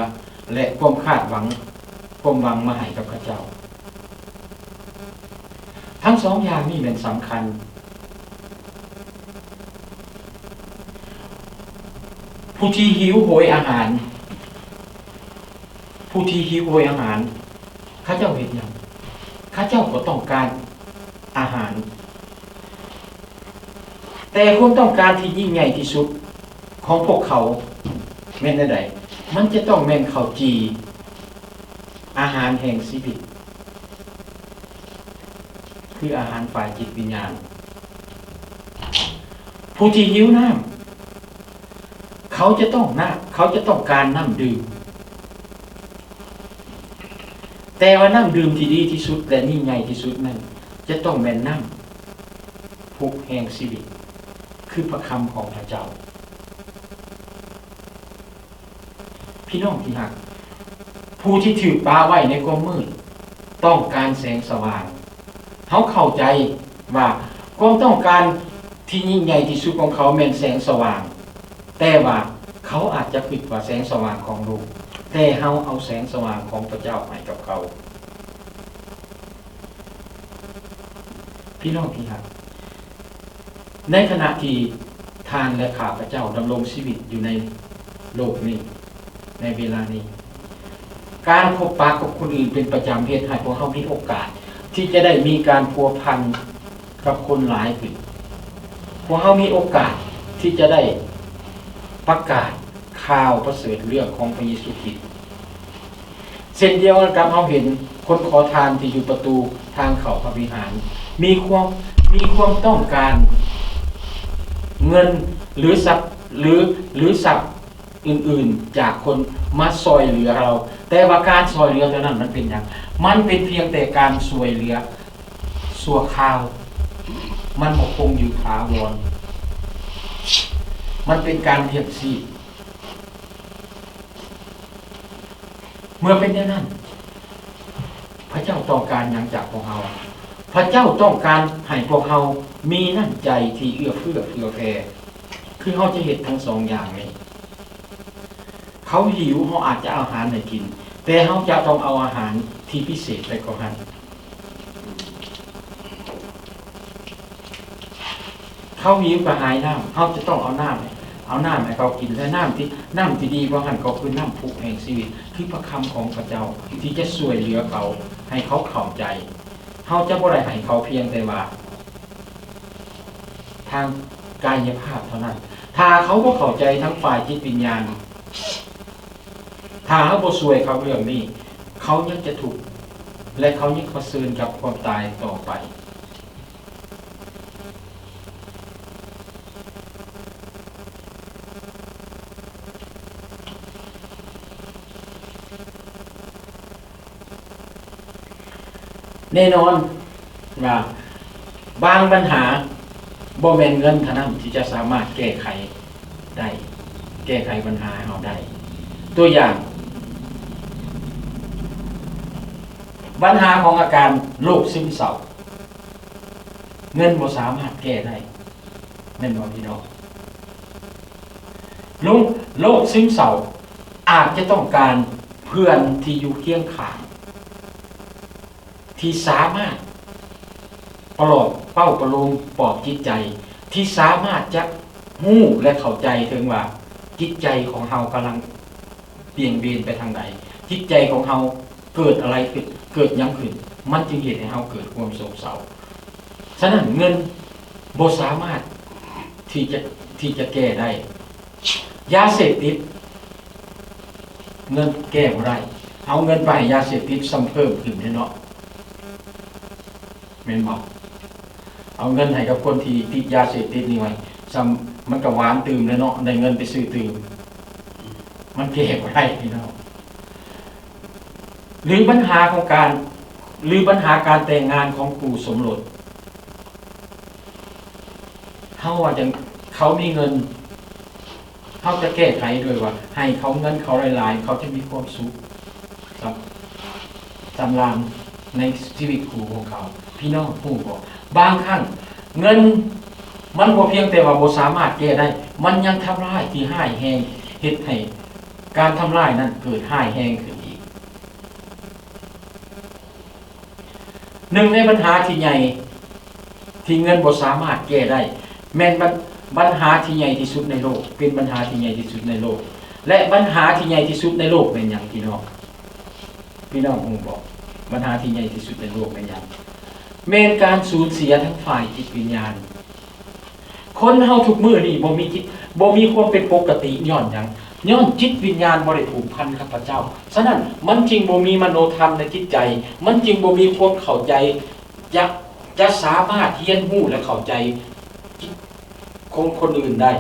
ແລະ ຄວາມຄາດຫວັງ, ຄວາມຫວັງມາໃຫ້ກັບເຂົາເຈົ້າ. ທັງສອງຢ່າງນີ້ແມ່ນສຳຄັນ. ຜູ້ທີ່ຫິວໂຫຍອາຫານ, ຜູ້ທີ່ຫິວໂຫຍອາຫານ, ເຂົາເຈົ້າເຮັດຫຍັງ? ເຂົາເຈົ້າກໍຕ້ອງການອາຫານ. ແຕ່ຄວາມຕ້ອງການທີ່ຍິ່ງໃຫຍ່ທີ່ສຸດຂອງພວກເຂົາແມ່ນແນວໃດ? ມັນຈະຕ້ອງແມ່ນເຂົ້າຈີ່, ອາຫານແຫ່ງຊີວິດ, ຄືອາຫານຝ່າຍຈິດວິນຍານ. ຜູ້ທີ່ຫິວນ້ຳ, ເຂົາຈະຕ້ອງນະ, ເຂົາຈະຕ້ອງການນ້ຳດື່ມ. ແຕ່ວ່ານ້ຳດື່ມທີ່ດີທີ່ສຸດ ແລະ ຍິ່ງໃຫຍ່ທີ່ສຸດນັ້ນ ຈະຕ້ອງແມ່ນນ້ຳພຸກແຫ່ງຊີວິດ, ຄືພະຄຳຂອງພະເຈົ້າ. ພີ່ນ້ອງທີ່ຮັກ, ຜູ້ທີ່ຖືກປະໄວ້ໃນຄວາມມືດຕ້ອງການແສງສະຫວ່າງ. ເຮົາເຂົ້າໃຈວ່າຄວາມຕ້ອງການທີ່ຍິ່ງໃຫຍ່ທີ່ສຸດຂອງເຂົາແມ່ນແສງສະຫວ່າງ, ແຕ່ວ່າເຂົາອາດຈະຄິດວ່າແສງສະຫວ່າງຂອງໂລກ, ແຕ່ເຮົາເອົາແສງສະຫວ່າງຂອງພະເຈົ້າໃຫ້ກັບເຂົາ. ພີ່ນ້ອງທີ່ຮັກ, ໃນຂະນະທີ່ທ່ານ ແລະ ຂ້າພະເຈົ້າດຳລົງຊີວິດຢູ່ໃນໂລກນີ້, ໃນເວລານີ້, ການພົບປະກັບຄົນອື່ນເປັນປະຈຳເຮັດໃຫ້ພວກເຮົາມີໂອກາດທີ່ຈະໄດ້ມີການພົວພັນກັບຄົນຫຼາຍຂຶ້ນ. ພວກເຮົາມີໂອກາດທີ່ຈະໄດ້ປະກາດຂ່າວປະເສີດເລື່ອງຂອງພະເຢຊູຄຣິດ. ເຊັ່ນດຽວກັນກັບເຮົາເຫັນຄົນຂໍທານທີ່ຢູ່ປະຕູທາງເຂົ້າພະວິຫານ ມີຄວາມ, ມີຄວາມຕ້ອງການເງິນ ຫຼື ຊັບ, ຫຼື ຫຼື ຊັບອື່ນໆຈາກຄົນມາຊ່ອຍເຫຼືອເຮົາ, ແຕ່ວ່າການຊ່ອຍເຫຼືອເທົ່ານັ້ນມັນເປັນຫຍັງ? ມັນເປັນພຽງແຕ່ການຊ່ວຍເຫຼືອຊົ່ວຄາວ, ມັນບໍ່ຄົງຢູ່ຖາວອນ, ມັນເປັນການລ້ຽງຊີບ. ເມື່ອເປັນແນວນັ້ນ, ພະເຈົ້າຕ້ອງການຫຍັງຈາກພວກເຮົາ? ພະເຈົ້າຕ້ອງການໃຫ້ພວກເຮົາມີນ້ຳໃຈທີ່ເອື້ອເຟື້ອເຜື່ອແຜ່, ຄືເຮົາຈະເຮັດທັງສອງຢ່າງນີ້. ເຂົາຫິວ, ເຮົາອາດຈະເອົາອາຫານໃຫ້ກິນ, ແຕ່ເຮົາຈະຕ້ອງເອົາອາຫານທີ່ພິເສດໄປກວ່ານັ້ນ. ເຂົາຫິວກະຫາຍນ້ຳ, ເຮົາຈະຕ້ອງເອົານ້ຳ, ເອົານ້ຳໃຫ້ເຂົາກິນ, ແລະ ນ້ຳທີ່, ນ້ຳທີ່ດີກວ່ານັ້ນກໍຄືນ້ຳພຸກແຫ່ງຊີວິດ, ຄືພະຄຳຂອງພະເຈົ້າ ທີ່ຈະຊ່ວຍເຫຼືອເຂົາ, ໃຫ້ເຂົາເຂົ້າໃຈ. ເຮົາຈະບໍ່ໄດ້ໃຫ້ເຂົາພຽງແຕ່ວ່າທາງກາຍະພາບເທົ່ານັ້ນ. ຖ້າເຂົາບໍ່ເຂົ້າໃຈທາງຝ່າຍຈິດວິນຍານ, ຖ້າເຮົາບໍ່ຊ່ວຍເຂົາເລື່ອງນີ້, ເຂົາຍັງຈະທຸກ ແລະ ເຂົາຍັງປະເຊີນກັບຄວາມຕາຍຕໍ່ໄປ. ແນ່ນອນວ່າບາງບັນຫາບໍ່ແມ່ນເງິນເທົ່ານັ້ນທີ່ຈະສາມາດແກ້ໄຂໄດ້, ແກ້ໄຂບັນຫາໃຫ້ເຮົາໄດ້. ຕົວຢ່າງ, ບັນຫາຂອງອາການໂລກຊຶມເສົ້າ. ເງິນບໍ່ສາມາດແກ້ໄດ້ ແມ່ນບໍ່ພີ່ນ້ອງ? ໂລກ ໂລກຊຶມເສົ້າອາດຈະຕ້ອງການເພື່ອນທີ່ຢູ່ຄຽງຂ້າງ ທີ່ສາມາດປະຫຼອບເປົ້າປະໂລມປອບຈິດໃຈ ທີ່ສາມາດຈະຮູ້ ແລະ ເຂົ້າໃຈເຖິງວ່າຈິດໃຈຂອງເຮົາກຳລັງປ່ຽງເບນໄປທາງໃດ, ຈິດໃຈຂອງເຮົາເກີດອະໄລຂຶ້ນ, ເກີດຫຍັງຂຶ້ນ, ມັນຈຶ່ງເຮັດໃຫ້ເຮົາເກີດຄວາມໂສກເສົ້າ. ສະນັ້ນເງິນບໍ່ສາມາດທີ່ຈະ ທີ່ຈະແກ້ໄດ້. ຢາເສບຕິດ ເງິນແກ້ບໍ່ໄດ້. ເອົາເງິນໄປໃຫ້ຢາເສບຕິດຊ້ຳເພີ່ມຂຶ້ນເດ້ເນາະ ແມ່ນບໍ່? ເອົາເງິນໃຫ້ກັບຄົນທີ່ຕິດຢາເສບຕິດນີ້ໄວ້ ຊ້ຳ ມັນກໍຫວານຕື່ມແລ້ວເນາະ ໄດ້ເງິນໄປຊື້ຕື່ມ. ມັນແກ້ບໍ່ໄດ້ພີ່ນ້ອງ. ຫຼືບັນຫາຂອງການ ຫຼືບັນຫາການແຕ່ງງານຂອງຄູ່ສົມລົດ ເຮົາວ່າຈັ່ງ ເຂົາມີເງິນ ເຮົາຈະແກ້ໄຂໂດຍວ່າໃຫ້ເຂົາເງິນເຂົາຫຼາຍໆ ເຂົາຈະມີຄວາມສຸກ ສຳ ສຳລານໃນຊີວິດຄູ່ຂອງເຂົາ. ພີ່ນ້ອງຮູ້ບໍ່? ບາງຄັ້ງເງິນມັນບໍ່ພຽງແຕ່ວ່າບໍ່ສາມາດແກ້ໄດ້ ມັນຍັງທຳລາຍທີ່ຮ້າຍແຮງ ເຮັດໃຫ້ການທຳລາຍນັ້ນເກີດຮ້າຍແຮງຂຶ້ນອີກ. ໜຶ່ງໃນບັນຫາທີ່ໃຫຍ່ທີ່ເງິນບໍ່ສາມາດແກ້ໄດ້ ແມ່ນບັນ ບັນຫາທີ່ໃຫຍ່ທີ່ສຸດໃນໂລກ ເປັນບັນຫາທີ່ໃຫຍ່ທີ່ສຸດໃນໂລກ ແລະ ບັນຫາທີ່ໃຫຍ່ທີ່ສຸດໃນໂລກແມ່ນຫຍັງພີ່ນ້ອງ? ພີ່ນ້ອງຮູ້ບໍ່? ບັນຫາທີ່ໃຫຍ່ທີ່ສຸດໃນໂລກແມ່ນຫຍັງ? ແມ່ນການສູນເສຍທາງຝ່າຍຈິດວິນຍານ. ຄົນເຮົາທຸກມື້ນີ້ບໍ່ມີຈິດ ບໍ່ມີຄວາມເປັນປົກກະຕິຍ້ອນຫຍັງ? ຍ້ອນຈິດວິນຍານບໍ່ໄດ້ຜູກພັນກັບພະເຈົ້າ. ສະນັ້ນ ມັນຈຶ່ງບໍ່ມີມະໂນທຳໃນຈິດໃຈ, ມັນຈຶ່ງບໍ່ມີຄວາມເຂົ້າໃຈ ຈະ ຈະສາມາດຮຽນຮູ້ ແລະ ເຂົ້າໃຈຂອງຄົນອື່ນໄດ້,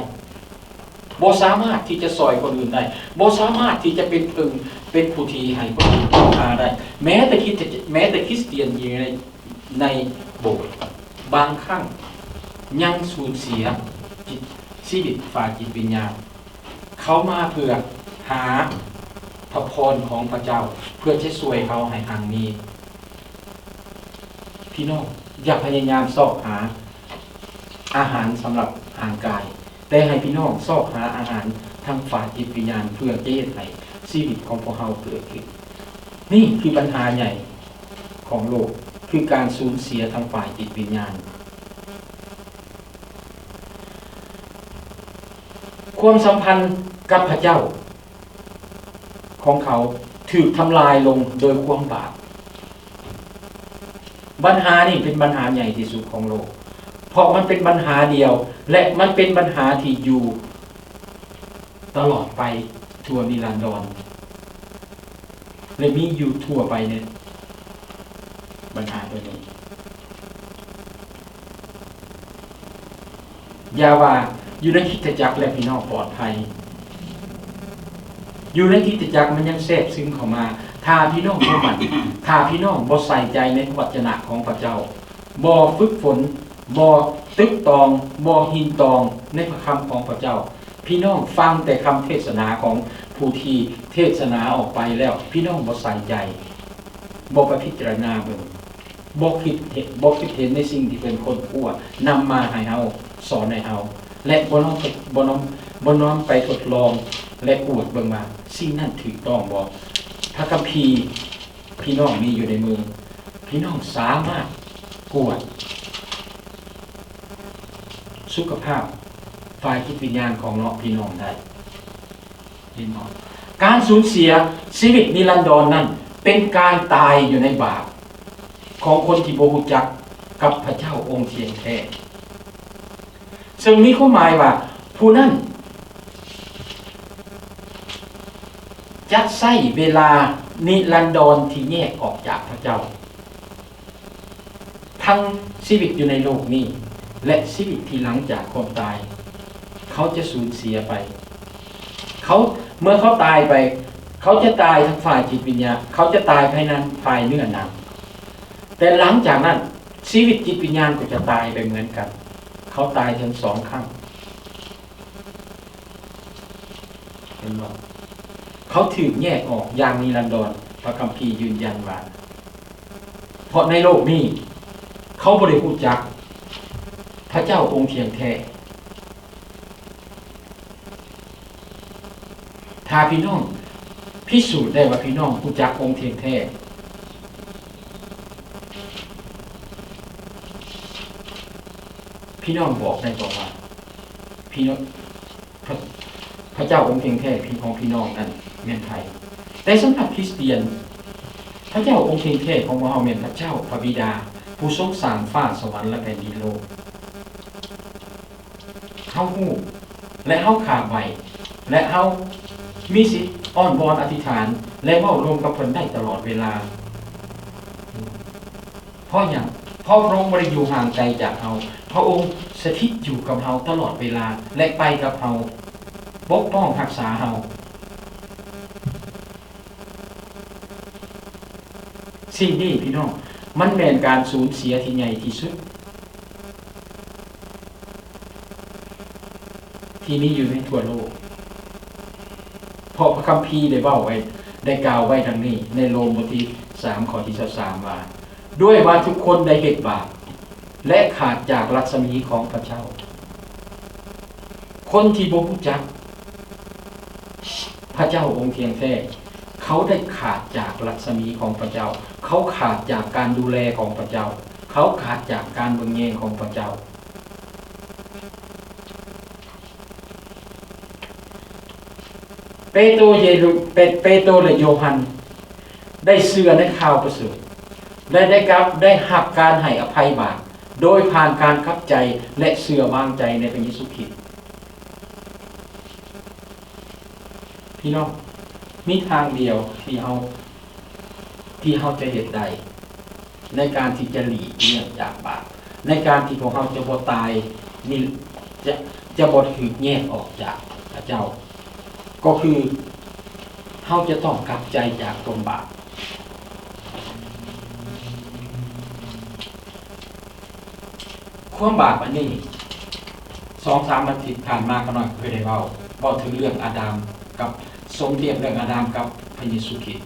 ບໍ່ສາມາດທີ່ຈະຊ່ອຍຄົນອື່ນໄດ້, ບໍ່ສາມາດທີ່ຈະເປັນເພິ່ງ ເປັນຜູ້ທີ່ໃຫ້ຄົນອື່ນເຂົ້າຫາໄດ້. ແມ້ແຕ່ຄຣິສ ແມ້ແຕ່ຄຣິສຕຽນທີ່ຢູ່ໃນ ໃນໂບດ ບາງຄັ້ງຍັງສູນເສຍຈິດ ຊີວິດຝ່າຍຈິດວິນຍານ. ເຂົາມາເພື່ອຫາພະພອນຂອງພະເຈົ້າ ເພື່ອຈະຊ່ວຍເຂົາໃຫ້ຮັ່ງມີ. ພີ່ນ້ອງຢ່າພະຍາຍາມຊອກຫາອາຫານສຳລັບຮ່າງກາຍ, ແຕ່ໃຫ້ພີ່ນ້ອງຊອກຫາອາຫານທາງຝ່າຍຈິດວິນຍານ ເພື່ອຈະເຮັດໃຫ້ຊີວິດຂອງພວກເຮົາເກີດຂຶ້ນ. ນີ້ຄືບັນຫາໃຫຍ່ຂອງໂລກ, ຄືການສູນເສຍທາງຝ່າຍຈິດວິນຍານ. ຄວາມສຳພັນກັບພະເຈົ້າຂອງເຂົາຖືກທຳລາຍລົງໂດຍຄວາມບາບ. ບັນຫານີ້ເປັນບັນຫາໃຫຍ່ທີ່ສຸດຂອງໂລກ, ເພາະມັນເປັນບັນຫາດຽວ ແລະ ມັນເປັນບັນຫາທີ່ຢູ່ຕະຫຼອດໄປທົ່ວນິລັນດອນ ແລະ ມີຢູ່ທົ່ວໄປໃນບັນຫາຕົວນີ້. ຢ່າວ່າຢູ່ໃນຄຣິສຕະຈັກແລ້ວ ພີ່ນ້ອງປອດໄພ. ຢູ່ໃນຄຣິສຕະຈັກມັນຍັງແຊບຊຶມເຂົ້າມາ. ຖ້າພີ່ນ້ອງບໍ່ໝັ້ນ, ຖ້າພີ່ນ້ອງບໍ່ໃສ່ໃຈໃນພະວະຈະນະຂອງພະເຈົ້າ, ບໍ່ຝຶກຝົນ, ບໍ່ຕຶກຕອງ, ບໍ່ຮິງຕອງໃນພະຄຳຂອງພະເຈົ້າ, ພີ່ນ້ອງຟັງແຕ່ຄຳເທດສະໜາຂອງຜູ້ທີ່ເທດສະໜາອອກໄປແລ້ວ, ພີ່ນ້ອງບໍ່ໃສ່ໃຈ, ບໍ່ໄປພິຈາລະນາເບິ່ງ, ບໍ່ຄິດເຫັນ, ບໍ່ຄິດເຫັນໃນສິ່ງທີ່ເພິ່ນຄົ້ນຄວ້ານຳມາໃຫ້ເຮົາ, ສອນໃຫ້ເຮົາ ແລະ ບໍ່ນ້ອມ, ບໍ່ນ້ອມ, ບໍ່ນ້ອມໄປທົດລອງ ແລະ ກວດເບິ່ງວ່າສິ່ງນັ້ນຖືກຕ້ອງບໍ່. ພະຄຳພີພີ່ນ້ອງມີຢູ່ໃນມື, ພີ່ນ້ອງສາມາດກວດສຸຂະພາບຝ່າຍຈິດວິນຍານຂອງເນາະພີ່ນ້ອງໄດ້. ເຫັນບໍ່? ການສູນເສຍຊີວິດນິລັນດອນນັ້ນ ເປັນການຕາຍຢູ່ໃນບາບຂອງຄົນທີ່ບໍ່ຮູ້ຈັກກັບພະເຈົ້າອົງທ່ຽງແທ້, ເຊິ່ງມີຄວາມໝາຍວ່າຜູ້ນັ້ນຈະໃຊ້ເວລານິລັນດອນທີ່ແຍກອອກຈາກພະເຈົ້າ. ທັງຊີວິດຢູ່ໃນໂລກນີ້ ແລະ ຊີວິດທີ່ຫຼັງຈາກຄວາມຕາຍ, ເຂົາຈະສູນເສຍໄປ. ເຂົາ, ເມື່ອເຂົາຕາຍໄປ, ເຂົາຈະຕາຍທາງຝ່າຍຈິດວິນຍານ, ເຂົາຈະຕາຍພາຍໃນ, ຝ່າຍເນື້ອໜັງ. ແຕ່ຫຼັງຈາກນັ້ນ, ຊີວິດຈິດວິນຍານກໍຈະຕາຍໄປເໝືອນກັນ. ເຂົາຕາຍເຖິງສອງຄັ້ງ. ເຫັນບໍ່? ເຂົາຖືກແຍກອອກຢ່າງນິລັນດອນ. ພະຄຳພີຢືນຢັນວ່າ, ເພາະໃນໂລກນີ້ເຂົາບໍ່ໄດ້ຮູ້ຈັກ ພະເຈົ້າອົງທ່ຽງແທ້. ຖ້າພີ່ນ້ອງພິສູດໄດ້ວ່າພີ່ນ້ອງຮູ້ຈັກອົງທ່ຽງແທ້, ພີ່ນ້ອງບອກໄດ້ບໍ່ວ່າ ພີ່ນ້ອງ ພະ ພະເຈົ້າອົງທ່ຽງແທ້ຂອງພີ່ນ້ອງນັ້ນແມ່ນໃຜ? ແຕ່ສຳລັບຄຣິສຕຽນ, ພະເຈົ້າອົງທ່ຽງແທ້ຂອງພວກເຮົາແມ່ນພະເຈົ້າພະບິດາ ຜູ້ຊົງສ້າງຟ້າສະຫວັນ ແລະ ແຜ່ນດິນໂລກ. ເຮົາຮູ້ ແລະ ເຮົາຄາບໄວ້ ແລະ ເຮົາມີສິດອ້ອນວອນອະທິຖານ ແລະ ເວົ້າລົມກັບເພິ່ນໄດ້ຕະຫຼອດເວລາ. ເພາະຫຍັງ? ເພາະພະອົງບໍ່ໄດ້ຢູ່ຫ່າງໄກຈາກເຮົາ. ພະອົງສະຖິດຢູ່ກັບເຮົາຕະຫຼອດເວລາ ແລະ ໄປກັບເຮົາ, ປົກປ້ອງຮັກສາເຮົາ. ສິ່ງນີ້ພີ່ນ້ອງ, ມັນແມ່ນການສູນເສຍທີ່ໃຫຍ່ທີ່ສຸດ ທີ່ມີຢູ່ໃນທົ່ວໂລກ. ເພາະພະຄຳພີໄດ້ເວົ້າໄວ້, ໄດ້ກ່າວໄວ້ດັ່ງນີ້ ໃນໂລມບົດທີສາມ ຂໍ້ທີຊາວສາມ ວ່າ, ດ້ວຍວ່າທຸກຄົນໄດ້ເຮັດບາບ ແລະ ຂາດຈາກລັດສະໝີຂອງພະເຈົ້າ. ຄົນທີ່ບໍ່ຮູ້ຈັກພະເຈົ້າອົງທ່ຽງແທ້, ເຂົາໄດ້ຂາດຈາກລັດສະໝີຂອງພະເຈົ້າ, ເຂົາຂາດຈາກການດູແລຂອງພະເຈົ້າ, ເຂົາຂາດຈາກການເບິ່ງແຍງຂອງພະເຈົ້າ. ເປໂຕ ເຢຣູ ເປ ເປໂຕ ແລະ ໂຢຮັນ ໄດ້ເຊື່ອໃນຂ່າວປະເສີດ ແລະ ໄດ້ກັບ ໄດ້ຮັບການໃຫ້ອະໄພບາບ ໂດຍຜ່ານການກັບໃຈ ແລະ ເຊື່ອວາງໃຈໃນພະເຢຊູຄຣິດ. ພີ່ນ້ອງ, ມີທາງດຽວທີ່ເຮົາ ທີ່ເຮົາຈະເຮັດໄດ້ ໃນການທີ່ຈະຫຼີກລ່ຽງຈາກບາບ, ໃນການທີ່ພວກເຮົາຈະບໍ່ຕາຍ, ນີ້ ຈະ ຈະບໍ່ຖືກແຍກອອກຈາກພະເຈົ້າ, ກໍຄືເຮົາຈະຕ້ອງກັບໃຈຈາກຄວາມບາບ. ຄວາມບາບອັນນີ້ ສອງສາມອາທິດຜ່ານມາ ຂ້ານ້ອຍກໍເຄີຍໄດ້ເວົ້າ, ເວົ້າເຖິງເລື່ອງອາດາມກັບ ສົມທຽບເລື່ອງອາດາມກັບພະເຢຊູຄຣິດ.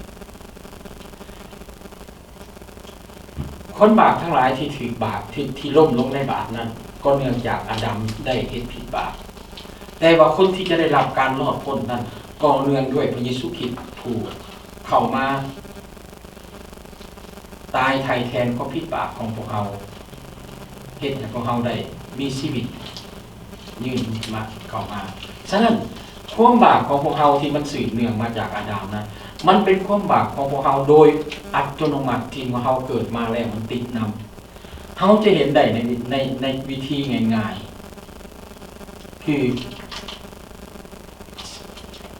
ຄົນບາບທັງຫຼາຍທີ່ຖືກບາບ ທີ່ ທີ່ລົ້ມລົງໃນບາບນັ້ນ ກໍເນື່ອງຈາກອາດາມໄດ້ເຮັດຜິດບາບ. ແຕ່ວ່າຄົນທີ່ຈະໄດ້ຮັບການລອດພົ້ນນັ້ນ ກໍເນື່ອງດ້ວຍພະເຢຊູຄຣິດຜູ້ເຂົ້າມາ ຕາຍໄຖ່ແທນຄວາມຜິດບາບຂອງພວກເຮົາ, ເຮັດໃຫ້ພວກເຮົາໄດ້ມີຊີວິດຍືນມາ ເຂົ້າມາ. ສະນັ້ນ, ຄວາມບາບຂອງພວກເຮົາທີ່ມັນສືບເນື່ອງມາຈາກອາດາມນັ້ນ, ມັນເປັນຄວາມບາບຂອງພວກເຮົາໂດຍອັດຕະໂນມັດ ທີ່ເມື່ອເຮົາເກີດມາແລ້ວມັນຕິດນຳ. ເຮົາຈະເຫັນໄດ້ໃນ ໃນ ໃນວິທີງ່າຍໆ ຄື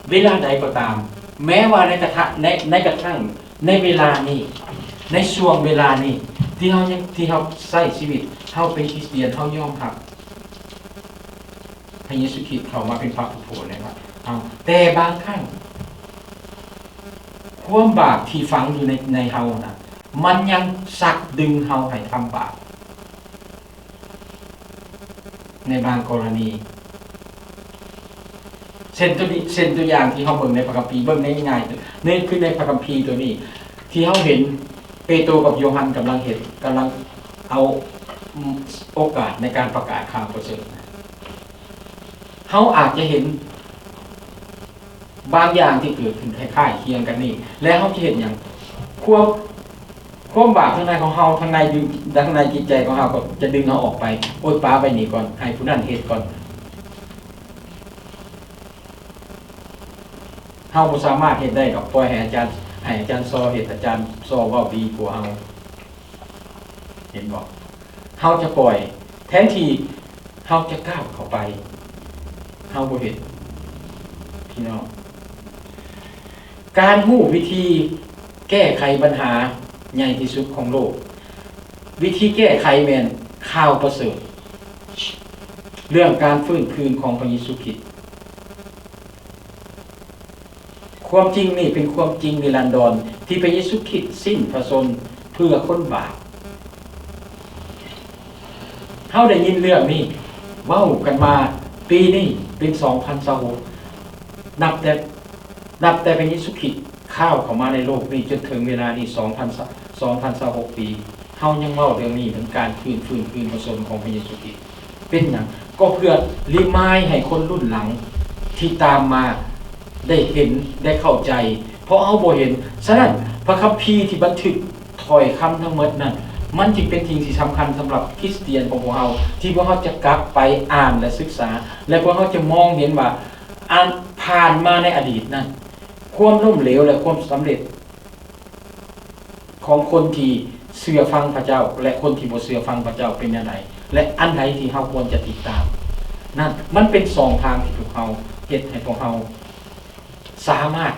ເວລາໃດກໍຕາມ, ແມ້ວ່າໃນກະທະ ໃນ ໃນກະທັ່ງໃນເວລານີ້, ໃນຊ່ວງເວລານີ້ ທີ່ເຮົາຍັງ ທີ່ເຮົາໃຊ້ຊີວິດ, ເຮົາເປັນຄຣິສຕຽນ, ເຮົາຍອມຮັບພະເຢຊູຄຣິດເຂົ້າມາເປັນພະຜູ້ໂຜດໃນເຮົາ, ແຕ່ບາງຄັ້ງ ຄວາມບາບທີ່ຝັງຢູ່ໃນ ໃນເຮົານະ, ມັນຍັງຊັກດຶງເຮົາໃຫ້ທຳບາບ. ໃນບາງກໍລະນີ ເຊັ່ນຕົວນີ້ ເຊັ່ນຕົວຢ່າງທີ່ເຮົາເບິ່ງໃນພະຄຳພີ, ເບິ່ງໃນງ່າຍໆ ໃນ ຄືໃນພະຄຳພີຕົວນີ້ ທີ່ເຮົາເຫັນເປໂຕກັບໂຢຮັນກຳລັງເຮັດ, ກຳລັງເອົາ ອືມ ໂອກາດໃນການປະກາດຂ່າວປະເສີດ. ເຮົາອາດຈະເຫັນ ບາງຢ່າງທີ່ເກີດຂຶ້ນຄ້າຍໆຄຽງກັນນີ້ ແລະ ເຮົາຈະເຮັດຫຍັງ? ຄວາມ ຄວາມບາບທາງໃນຂອງເຮົາ, ທາງໃນ ທາງໃນຈິດໃຈຂອງເຮົາກໍຈະດຶງເຮົາອອກໄປ, ໂອ້ຍ, ປະໄວ້ນີ້ກ່ອນ, ໃຫ້ຜູ້ນັ້ນເຮັດກ່ອນ. ເຮົາບໍ່ສາມາດເຮັດໄດ້ດອກ, ປ່ອຍໃຫ້ອາຈານ, ໃຫ້ອາຈານຊໍເຮັດ, ອາຈານຊໍເວົ້າດີກວ່າເຮົາ. ເຫັນບໍ່? ເຮົາຈະປ່ອຍ, ແທນທີ່ເຮົາຈະກ້າວເຂົ້າໄປ, ເຮົາບໍ່ເຮັດ. ພີ່ນ້ອງ, ການຮູ້ວິທີແກ້ໄຂບັນຫາໃຫຍ່ທີ່ສຸດຂອງໂລກ, ວິທີແກ້ໄຂແມ່ນຂ່າວປະເສີດ, ເລື່ອງການຟື້ນຄືນຂອງພະເຢຊູຄຣິດ. ຄວາມຈິງນີ້ເປັນຄວາມຈິງນິລັນດອນ ທີ່ພະເຢຊູຄຣິດສິ້ນພະຊົນເພື່ອຄົນບາບ. ເຮົາໄດ້ຍິນເລື່ອງນີ້ເວົ້າກັນມາ, ປີນີ້ເປັນສອງພັນຊາວຫົກ ນັບແຕ່, ນັບແຕ່ພະເຢຊູຄຣິດຄ້າວເຂົ້າມາໃນໂລກນີ້ຈົນເຖິງເວລານີ້ ສອງພັນ, ສອງພັນຊາວຫົກປີ, ເຮົາຍັງເວົ້າເລື່ອງນີ້, ເລື່ອງການຄືນຟື້ນຄືນພະຊົນຂອງພະເຢຊູຄຣິດ. ປັນຫຍັງ? ກໍເພື່ອຣີມາຍໃຫ້ຄົນລຸ້ນຫຼັງທີ່ຕາມມາໄດ້ເຫັນ, ໄດ້ເຂົ້າໃຈ, ເພາະເຮົາບໍ່ເຫັນ. ສະນັ້ນ, ພະຄຳພີທີ່ບັນທຶກຖ້ອຍຄຳທັງໝົດນັ້ນ, ມັນຈຶ່ງເປັນສິ່ງທີ່ສຳຄັນສຳລັບຄຣິສຕຽນຂອງພວກເຮົາ, ທີ່ພວກເຮົາຈະກັບໄປອ່ານ ແລະ ສຶກສາ, ແລະ ພວກເຮົາຈະມອງເຫັນວ່າ ອັນຜ່ານມາໃນອະດີດນັ້ນ, ຄວາມລົ້ມເຫຼວ ແລະ ຄວາມສຳເລັດ ຂອງຄົນທີ່ເຊື່ອຟັງພະເຈົ້າ ແລະ ຄົນທີ່ບໍ່ເຊື່ອຟັງພະເຈົ້າເປັນແນວໃດ ແລະ ອັນໃດທີ່ເຮົາຄວນຈະຕິດຕາມນັ້ນ, ມັນເປັນຊ່ອງທາງທີ່ພວກເຮົາເຮັດໃຫ້ພວກເຮົາສາມາດ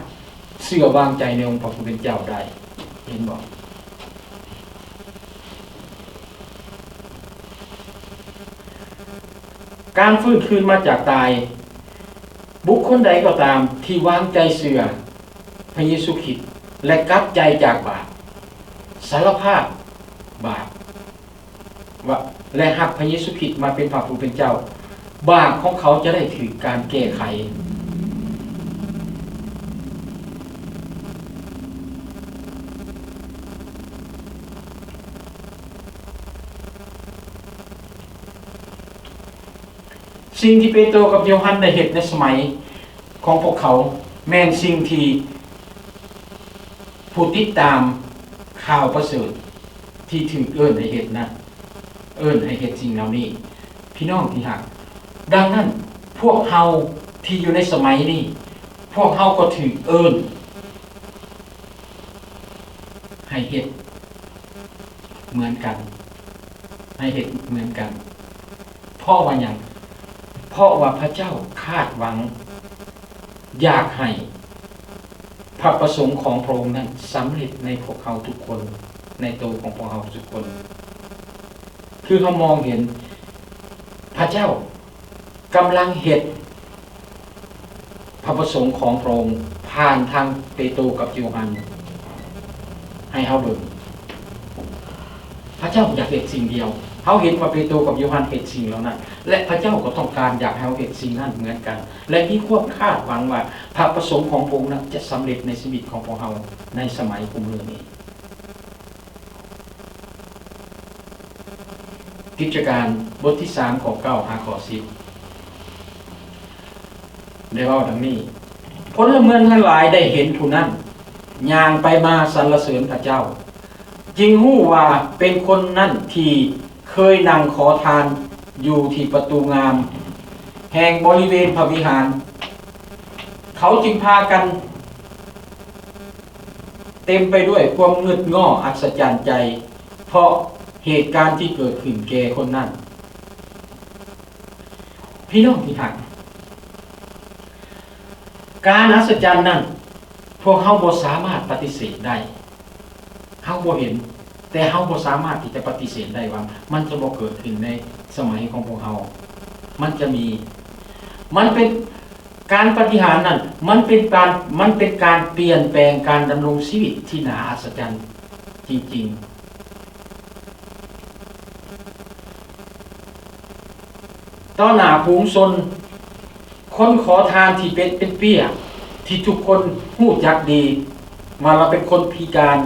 ເຊື່ອວາງໃຈໃນອົງພະຜູ້ເປັນເຈົ້າໄດ້. ເຫັນບໍ່? ການຟື້ນຄືນມາຈາກຕາຍ, ບຸກຄົນໃດກໍຕາມທີ່ວາງໃຈເຊື່ອ ພະເຢຊູຄຣິດ ແລະ ກັບໃຈຈາກບາບ, ສາລະພາບບາບ ແລະ ຮັບພະເຢຊູຄຣິດມາເປັນພະຜູ້ເປັນເຈົ້າ, ບາບຂອງເຂົາຈະໄດ້ຖືກການແກ້ໄຂ. ສິ່ງທີ່ເປໂຕກັບໂຢຮັນໄດ້ເຮັດໃນສະໄໝຂອງພວກເຂົາ ແມ່ນສິ່ງທີ່ຜູ້ຕິດຕາມຂ່າວປະເສີດທີ່ຖືກເອີ້ນໃຫ້ເຮັດນັ້ນ ເອີ້ນໃຫ້ເຮັດສິ່ງເຫຼົ່ານີ້. ພີ່ນ້ອງທີ່ຮັກ, ດັ່ງນັ້ນ, ພວກເຮົາທີ່ຢູ່ໃນສະໄໝນີ້, ພວກເຮົາກໍຖືກເອີ້ນໃຫ້ເຮັດເໝືອນກັນ, ໃຫ້ເຮັດເໝືອນກັນ. ເພາະວ່າຫຍັງ? ເພາະວ່າພະເຈົ້າຄາດຫວັງຢາກໃຫ້ພະປະສົງຂອງພະອົງນັ້ນສຳເລັດໃນພວກເຮົາທຸກຄົນ, ໃນໂຕຂອງພວກເຮົາທຸກຄົນ. ຄືເຮົາມອງເຫັນພະເຈົ້າກຳລັງເຮັດ ພະປະສົງຂອງພະອົງຜ່ານທາງເປໂຕກັບໂຢຮັນໃຫ້ເຮົາເບິ່ງ. ພະເຈົ້າຢາກເຮັດສິ່ງດຽວ. ເຮົາເຫັນວ່າເປໂຕກັບໂຢຮັນເຮັດສິ່ງເຫຼົ່ານັ້ນ ແລະ ພະເຈົ້າກໍຕ້ອງການຢາກໃຫ້ເຮົາເຮັດສິ່ງນັ້ນເໝືອນກັນ ແລະ ມີຄວາມຄາດຫວັງວ່າພະປະສົງຂອງພະອົງນັ້ນຈະສຳເລັດໃນຊີວິດຂອງພວກເຮົາໃນສະໄໝຄູ່ມື້ນີ້. ກິດຈະການ ບົດທີສາມ ຂໍ້ເກົ້າ ຫາຂໍ້ສິບ ໄດ້ເວົ້າດັ່ງນີ້, ພົນລະເມືອງທັງຫຼາຍໄດ້ເຫັນຜູ້ນັ້ນຍ່າງໄປມາສັນລະເສີນພະເຈົ້າ, ຈຶ່ງຮູ້ວ່າເປັນຄົນນັ້ນທີ່ເຄີຍນັ່ງຂໍທານຢູ່ທີ່ປະຕູງາມແຫ່ງບໍລິເວນພະວິຫານ. ເຂົາຈຶ່ງພາກັນ ເຕັມໄປດ້ວຍຄວາມງຶດງໍ້ອັດສະຈັນໃຈ ເພາະເຫດການທີ່ເກີດຂຶ້ນແກ່ຄົນນັ້ນ. ພີ່ນ້ອງທີ່ຮັກ, ການອັດສະຈັນນັ້ນ ພວກເຮົາບໍ່ສາມາດປະຕິເສດໄດ້. ເຮົາບໍ່ເຫັນ, ແຕ່ເຮົາບໍ່ສາມາດທີ່ຈະປະຕິເສດໄດ້ວ່າມັນຈະບໍ່ເກີດຂຶ້ນໃນສະໄໝຂອງພວກເຮົາ. ມັນຈະມີ, ມັນເປັນ ການປາຕິຫານນັ້ນ ມັນເປັນການ, ມັນເປັນການປ່ຽນແປງການດຳລົງຊີວິດທີ່ໜ້າອັດສະຈັນຈິງໆ. ຕໍ່ໜ້າຝູງຊົນ, ຄົນຂໍທານທີ່ເປັນ, ເປັນເປ້ຍ ທີ່ທຸກຄົນຮູ້ຈັກດີວ່າລາວເປັນຄົນພິການ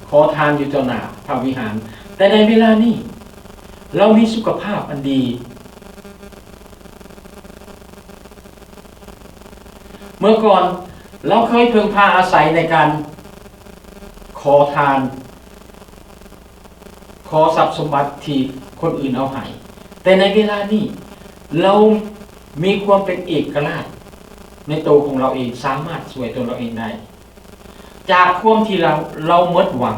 ຂໍທານຢູ່ຕໍ່ໜ້າພະວິຫານ, ແຕ່ໃນເວລານີ້ລາວມີສຸຂະພາບອັນດີ. ເມື່ອກ່ອນລາວເຄີຍເພິ່ງພາອາໄສໃນການຂໍທານ, ຂໍຊັບສົມບັດທີ່ຄົນອື່ນເອົາໃຫ້, ແຕ່ໃນເວລານີ້ລາວມີຄວາມເປັນເອກະລາດໃນໂຕຂອງລາວເອງ, ສາມາດຊ່ວຍຕົວລາວເອງໄດ້. ຈາກຄວາມທີ່ລາວ, ລາວໝົດຫວັງ,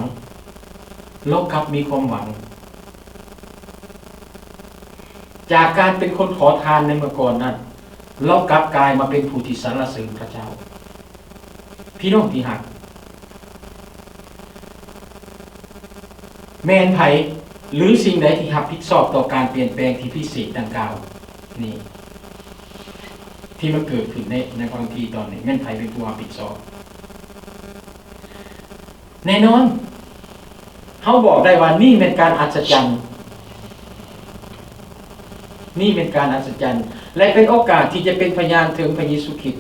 ລາວກັບມີຄວາມຫວັງ. ຈາກການເປັນຄົນຂໍທານໃນເມື່ອກ່ອນນັ້ນ, ລາວກັບກາຍມາເປັນຜູ້ທີ່ສັນລະເສີນພະເຈົ້າ. ພີ່ນ້ອງທີ່ຮັກ, ແມ່ນໃຜ ຫຼື ສິ່ງໃດທີ່ຮັບຜິດຊອບຕໍ່ການປ່ຽນແປງທີ່ພິເສດດັ່ງກ່າວນີ້ ທີ່ມັນເກີດຂຶ້ນໃນ, ໃນບາງທີຕອນນີ້ ແມ່ນໃຜເປັນຜູ້ຮັບຜິດຊອບ? ແນ່ນອນ, ເຮົາບອກໄດ້ວ່ານີ້ແມ່ນການອັດສະຈັນ, ນີ້ແມ່ນການອັດສະຈັນ ແລະ ເປັນໂອກາດທີ່ຈະເປັນພະຍານເຖິງພະເຢຊູຄຣິດ.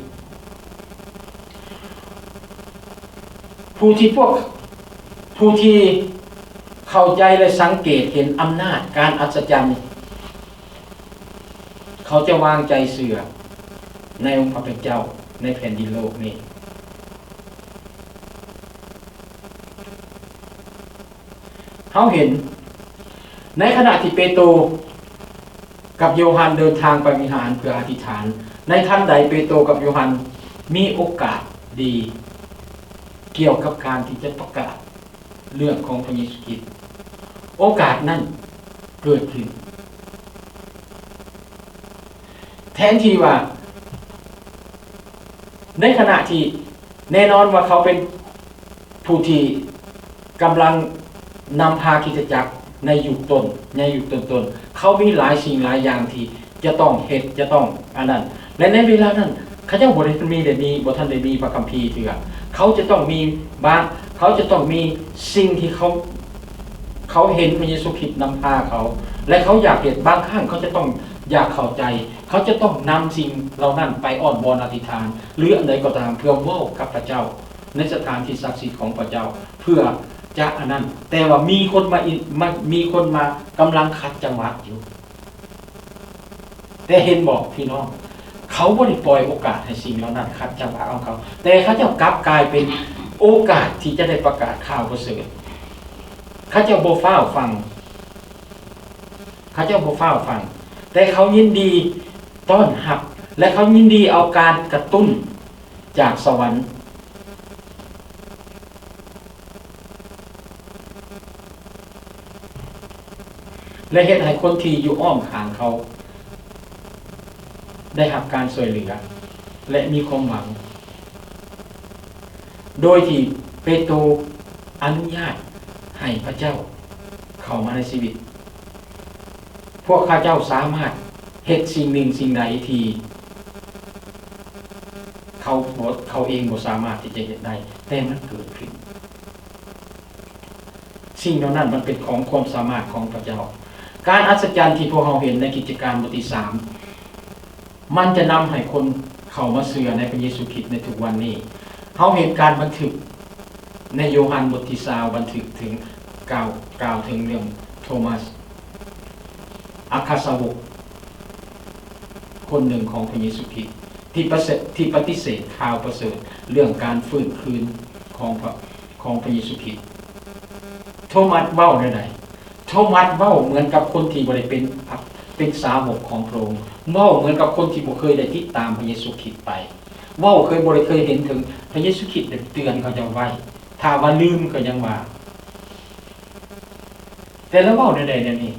ຜູ້ທີ່ພວກ, ຜູ້ທີ່ ເຂົ້າໃຈ ແລະ ສັງເກດເຫັນອຳນາດການອັດສະຈັນ, ເຂົາຈະວາງໃຈເຊື່ອໃນອົງພະເປັນເຈົ້າໃນແຜ່ນດິນໂລກນີ້. ເຮົາເຫັນໃນຂະນະທີ່ເປໂຕ ກັບໂຢຮັນເດີນທາງໄປວິຫານເພື່ອອະທິຖານ, ໃນທັນໃດເປໂຕກັບໂຢຮັນມີໂອກາດດີກ່ຽວກັບການທີ່ຈະປະກາດເລື່ອງຂອງພະເຢຊູຄຣິດ, ໂອກາດນັ້ນເກີດຂຶ້ນ. ແທນທີ່ວ່າ ໃນຂະນະທີ່ແນ່ນອນວ່າເຂົາເປັນຜູ້ທີ່ກຳລັງນຳພາຄຣິສຕະຈັກໃນຍຸກຕົ້ນ, ໃນຍຸກຕົ້ນໆ, ເຂົາມີຫຼາຍສິ່ງຫຼາຍຢ່າງທີ່ຈະຕ້ອງເຮັດ, ຈະຕ້ອງອັນນັ້ນ ແລະ ໃນເວລານັ້ນເຂົາເຈົ້າບໍ່ໄດ້ມີ, ໄດ້ມີ, ບໍ່ທັນໄດ້ມີພະຄຳພີເທື່ອ. ເຂົາຈະຕ້ອງມີບາງ, ເຂົາຈະຕ້ອງມີສິ່ງທີ່ເຂົາ, ເຂົາເຫັນພະເຢຊູຄຣິດນຳພາເຂົາ ແລະ ເຂົາຢາກເຮັດ. ບາງຄັ້ງເຂົາຈະຕ້ອງຢາກເຂົ້າໃຈ, ເຂົາຈະຕ້ອງນຳສິ່ງເຫຼົ່ານັ້ນໄປອ້ອນວອນອະທິຖານ ຫຼື ອັນໃດກໍຕາມ ເພື່ອເວົ້າກັບພະເຈົ້າໃນສະຖານທີ່ສັກສິດຂອງພະເຈົ້າ ເພື່ອຈະອັນນັ້ນ. ແຕ່ວ່າມີຄົນມາອິນ, ມາ, ມີຄົນມາກຳລັງຂັດຈັງຫວະຢູ່. ແຕ່ເຫັນບໍ່ພີ່ນ້ອງ, ເຂົາບໍ່ໄດ້ປ່ອຍໂອກາດໃຫ້ສິ່ງເຫຼົ່ານັ້ນຂັດຈັງຫວະຂອງເຂົາ, ແຕ່ເຂົາເຈົ້າກັບກາຍເປັນໂອກາດທີ່ຈະໄດ້ປະກາດຂ່າວປະເສີດ. ເຂົາເຈົ້າບໍ່ຟ້າວຟັງ, ເຂົາເຈົ້າບໍ່ຟ້າວຟັງ, ແຕ່ເຂົາຍິນດີຕ້ອນຮັບ ແລະ ເຂົາຍິນດີເອົາການກະຕຸ້ນຈາກສະຫວັນ. ແລະ ເຮັດໃຫ້ຄົນທີ່ຢູ່ອ້ອມຂ້າງເຂົາໄດ້ຮັບການຊ່ວຍເຫຼືອ ແລະ ມີຄວາມຫວັງ, ໂດຍທີ່ເປໂຕອະນຸຍາດໃຫ້ພະເຈົ້າເຂົ້າມາໃນຊີວິດ. ພວກເຂົາເຈົ້າສາມາດເຮັດສິ່ງໜຶ່ງສິ່ງໃດທີ່ເຂົາບໍ່, ເຂົາເອງບໍ່ສາມາດທີ່ຈະເຮັດໄດ້, ແຕ່ມັນເກີດຂຶ້ນ. ສິ່ງເຫຼົ່ານັ້ນມັນເປັນຂອງຄວາມສາມາດຂອງພະເຈົ້າ. ການອັດສະຈັນທີ່ພວກເຮົາເຫັນໃນກິດຈະການບົດທີສາມ ມັນຈະນຳໃຫ້ຄົນເຂົ້າມາເຊື່ອໃນພະເຢຊູຄຣິດໃນທຸກວັນນີ້. ເຮົາເຫັນການບັນທຶກໃນໂຢຮັນບົດທີຊາວ ບັນທຶກເຖິງ ກ່າວ, ກ່າວເຖິງເລື່ອງໂທມັສ ອັກຄະສາວົກຄົນໜຶ່ງຂອງພະເຢຊູຄຣິດ ທີ່ປະເສີດ, ທີ່ປະຕິເສດຂ່າວປະເສີດເລື່ອງການຟື້ນຄືນຂອງພະ, ຂອງພະເຢຊູຄຣິດ. ໂທມັສເວົ້າແນວໃດ? ໂທມັສເວົ້າເໝືອນກັບຄົນທີ່ບໍ່ໄດ້ເປັນ, ເປັນສາວົກຂອງພະອົງ, ເວົ້າເໝືອນກັບຄົນທີ່ບໍ່ເຄີຍໄດ້ຕິດຕາມພະເຢຊູຄຣິດໄປ, ເວົ້າເຄີຍ, ບໍ່ໄດ້ເຄີຍເຫັນເຖິງພະເຢຊູຄຣິດໄດ້ເຕືອນເຂົາເຈົ້າໄວ້, ຖ້າວ່າລືມກໍຍັງວ່າ. ແຕ່ລະເວົ້າແນວໃດແນວນີ້?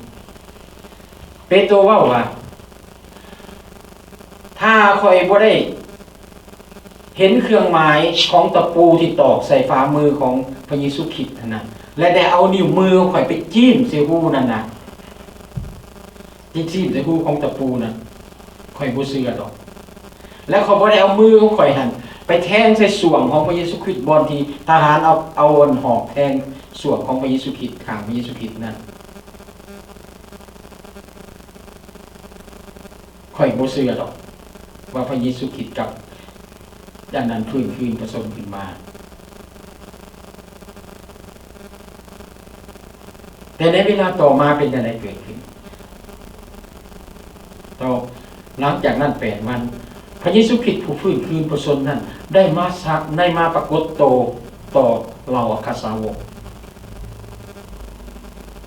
ເປໂຕເວົ້າວ່າ ຖ້າຂ້ອຍບໍ່ໄດ້ເຫັນເຄື່ອງໝາຍຂອງຕະປູທີ່ຕອກໃສ່ຝ່າມືຂອງພະເຢຊູຄຣິດຫັ້ນນະ ແລະ ໄດ້ເອົານິ້ວມືຂອງຂ້ອຍໄປຈີ້ມໃສ່ຮູນັ້ນນະ, ຈີ້ມໃສ່ຮູຂອງຕະປູນັ້ນ, ຂ້ອຍບໍ່ເຊື່ອດອກ. ແລະ ຂ້ອຍບໍ່ໄດ້ເອົາມືຂອງຂ້ອຍຫັ້ນໄປແທງໃສ່ສ່ວງຂອງພະເຢຊູຄຣິດ ບ່ອນທີ່ທະຫານເອົາ, ເອົາອັນຫອກແທງສ່ວງຂອງພະເຢຊູຄຣິດ, ຂ້າງພະເຢຊູຄຣິດນັ້ນ. ຂ້ອຍບໍ່ເຊື່ອດອກວ່າພະເຢຊູຄຣິດກັບອັນນັ້ນຟື້ນຄືນພະຊົນຂຶ້ນມາ. ແຕ່ໃນເວລາຕໍ່ມາເປັນຈັ່ງໃດເກີດຂຶ້ນ? ຕໍ່ ຫຼັງຈາກນັ້ນແປດວັນ, ພະເຢຊູຄຣິດຜູ້ຟື້ນຄືນພະຊົນນັ້ນໄດ້ມາສະ, ໄດ້ມາປາກົດໂຕຕໍ່ເຫຼົ່າອັກຄະສາວົກ,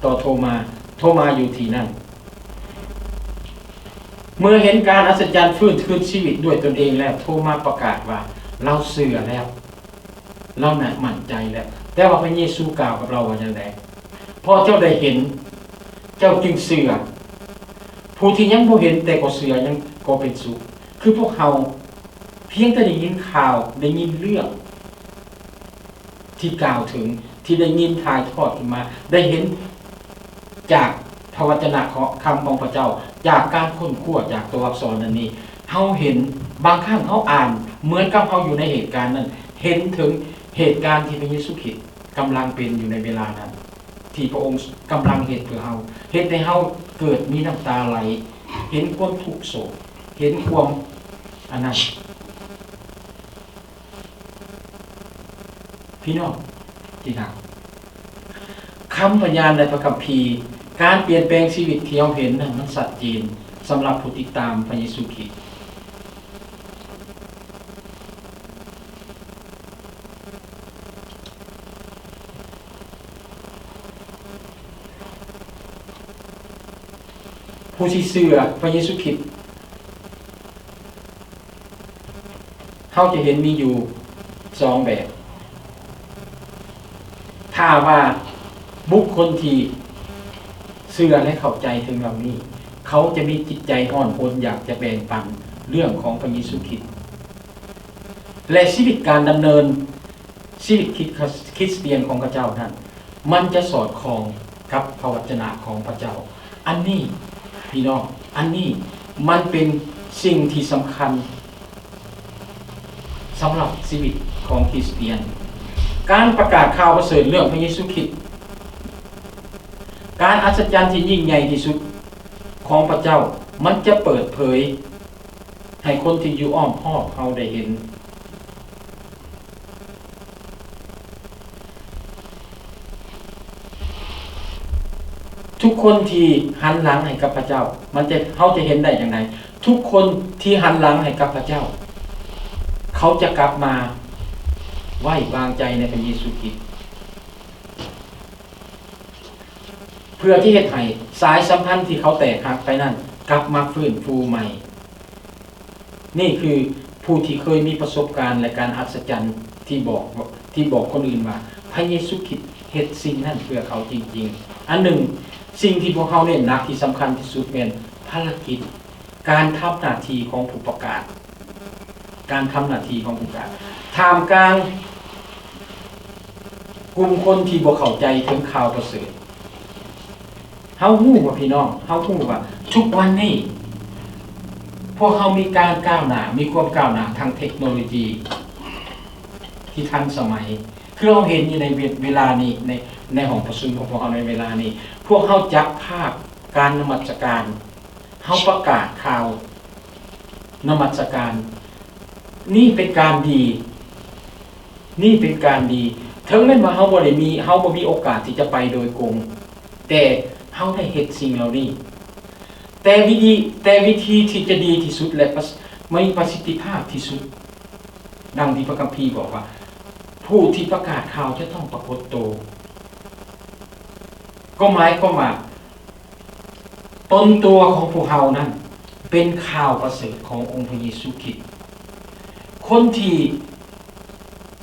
ຕໍ່ໂທມາ. ໂທມາຢູ່ທີ່ນັ້ນ. ເມື່ອເຫັນການອັດສະຈັນຟື້ນຄືນຊີວິດດ້ວຍຕົນເອງແລ້ວ, ໂທມາປະກາດວ່າລາວເຊື່ອແລ້ວ. ລາວນັ້ນໝັ້ນໃຈແລ້ວ. ແຕ່ວ່າພະເຢຊູກ່າວກັບລາວວ່າຈັ່ງໃດ? ເພາະເຈົ້າໄດ້ເຫັນ, ເຈົ້າຈຶ່ງເຊື່ອ. ຜູ້ທີ່ຍັງບໍ່ເຫັນແຕ່ກໍເຊື່ອ ຍັງກໍເປັນສຸກ. ຄືພວກເຮົາພຽງແຕ່ໄດ້ຍິນຂ່າວ, ໄດ້ຍິນເລື່ອງທີ່ກ່າວເຖິງ, ທີ່ໄດ້ຍິນຖ່າຍທອດຂຶ້ນມາ, ໄດ້ເຫັນ ຈາກພະວັດຈະນະຂອງ, ຄຳຂອງພະເຈົ້າ, ຈາກການຄົ້ນຄວ້າຈາກຕົວອັກສອນອັນນີ້, ເຮົາເຫັນ, ບາງຄັ້ງເຮົາອ່ານເໝືອນກັບເຮົາຢູ່ໃນເຫດການນັ້ນ, ເຫັນເຖິງເຫດການທີ່ພະເຢຊູຄຣິດກຳລັງເປັນຢູ່ໃນເວລານັ້ນ, ທີ່ພະອົງກຳລັງເຮັດເພື່ອເຮົາ, ເຮັດໃຫ້ເຮົາເກີດມີນ້ຳຕາໄຫຼ, ເຫັນຄວາມທຸກໂສກ, ເຫັນຄວາມອັນນັ້ນ. ພີ່ນ້ອງທີ່ຮັກ, ຄ ຄຳພະຍານໃນພະຄຳພີ, ການປ່ຽນແປງຊີວິດທີ່ເຮົາເຫັນນັ້ນ ມັນຊັດເຈນສຳລັບຜູ້ຕິດຕາມພະເຢຊູຄຣິດ. ຜູ້ທີ່ເຊື່ອພະເຢຊູຄຣິດ ເຮົາຈະເຫັນມີຢູ່ສອງແບບ. ຖ້າວ່າບຸກຄົນທີ່ເຊື່ອ ແລະ ເຂົ້າໃຈເຖິງເຫຼົ່ານີ້, ເຂົາຈະມີຈິດໃຈຮ້ອນຮົນຢາກຈະແບ່ງປັນເລື່ອງຂອງພະເຢຊູຄຣິດ ແລະ ຊີວິດການດຳເນີນ ຊີວິດຄຣິສ ຄຣິສຕຽນຂອງເຂົາເຈົ້ານັ້ນ ມັນຈະສອດຄ່ອງກັບພະວັດຈະນະຂອງພະເຈົ້າ. ອັນນີ້ ພີ່ນ້ອງ, ອັນນີ້ມັນເປັນສິ່ງທີ່ສຳຄັນສຳລັບຊີວິດຂອງຄຣິສຕຽນ. ການປະກາດຂ່າວປະເສີດເລື່ອງພະເຢຊູຄຣິດ, ການອັດສະຈັນທີ່ຍິ່ງໃຫຍ່ທີ່ສຸດຂອງພະເຈົ້າ, ມັນຈະເປີດເຜີຍໃຫ້ຄົນທີ່ຢູ່ອ້ອມຮອບເຮົາໄດ້ເຫັນ. ທຸກຄົນທີ່ຫັນຫຼັງໃຫ້ກັບພະເຈົ້າ, ມັນຈະ, ເຮົາຈະເຫັນໄດ້ຈັ່ງໃດ? ທຸກຄົນທີ່ຫັນຫຼັງໃຫ້ກັບພະເຈົ້າ, ເຂົາຈະກັບມາໄວ້ວາງໃຈໃນພະເຢຊູຄຣິດ ເພື່ອທີ່ເຮັດໃຫ້ສາຍສຳພັນທີ່ເຂົາແຕກຫັກໄປນັ້ນກັບມາຟື້ນຟູໃໝ່. ນີ້ຄືຜູ້ທີ່ເຄີຍມີປະສົບການ ແລະ ການອັດສະຈັນທີ່ບອກ, ທີ່ບອກຄົນອື່ນວ່າ ພະເຢຊູຄຣິດເຮັດສິ່ງນັ້ນເພື່ອເຂົາຈິງໆ. ອັນໜຶ່ງ, ສິ່ງທີ່ພວກເຮົາເນັ້ນໜັກທີ່ສຳຄັນທີ່ສຸດແມ່ນພາລະກິດ, ການທຳໜ້າທີ່ຂອງຜູ້ປະກາດ, ການທຳໜ້າທີ່ຂອງຜູ້ປະກາດ ທ່າມກາງ ກຸ່ມຄົນທີ່ບໍ່ເຂົ້າໃຈເຖິງຂ່າວປະເສີດ. ເຮົາຮູ້ວ່າ ພີ່ນ້ອງ, ເຮົາຮູ້ວ່າທຸກວັນນີ້ ພວກເຮົາມີການກ້າວໜ້າ, ມີຄວາມກ້າວໜ້າທາງເທັກໂນໂລຢີທີ່ທັນສະໄໝ. ຄືເຮົາເຫັນຢູ່ໃນເວ, ເວລານີ້, ໃນ, ໃນຫ້ອງປະຊຸມຂອງພວກເຮົາໃນເວລານີ້, ພວກເຮົາຈັບພາບການນະມັດສະການ, ເຮົາປະກາດຂ່າວນະມັດສະການ. ນີ້ເປັນການດີ. ນີ້ເປັນການດີ. ເຖິງແມ່ນວ່າເຮົາບໍ່ໄດ້ມີ, ເຮົາບໍ່ມີໂອກາດທີ່ຈະໄປໂດຍກົງ, ແຕ່ເຮົາໄດ້ເຮັດສິ່ງເຫຼົ່ານີ້. ແຕ່ວິທີ, ແຕ່ວິທີທີ່ຈະດີທີ່ສຸດ ແລະ ປະ, ມີປະສິດທິພາບທີ່ສຸດ, ດັ່ງທີ່ພະຄຳພີບອກວ່າ, ຜູ້ທີ່ປະກາດຂ່າວຈະຕ້ອງປາກົດໂຕ. ກໍໝາຍຄວາມວ່າ ຕົນຕົວຂອງພວກເຮົານັ້ນເປັນຂ່າວປະເສີດຂອງອົງພະເຢຊູຄຣິດ. ຄົນທີ່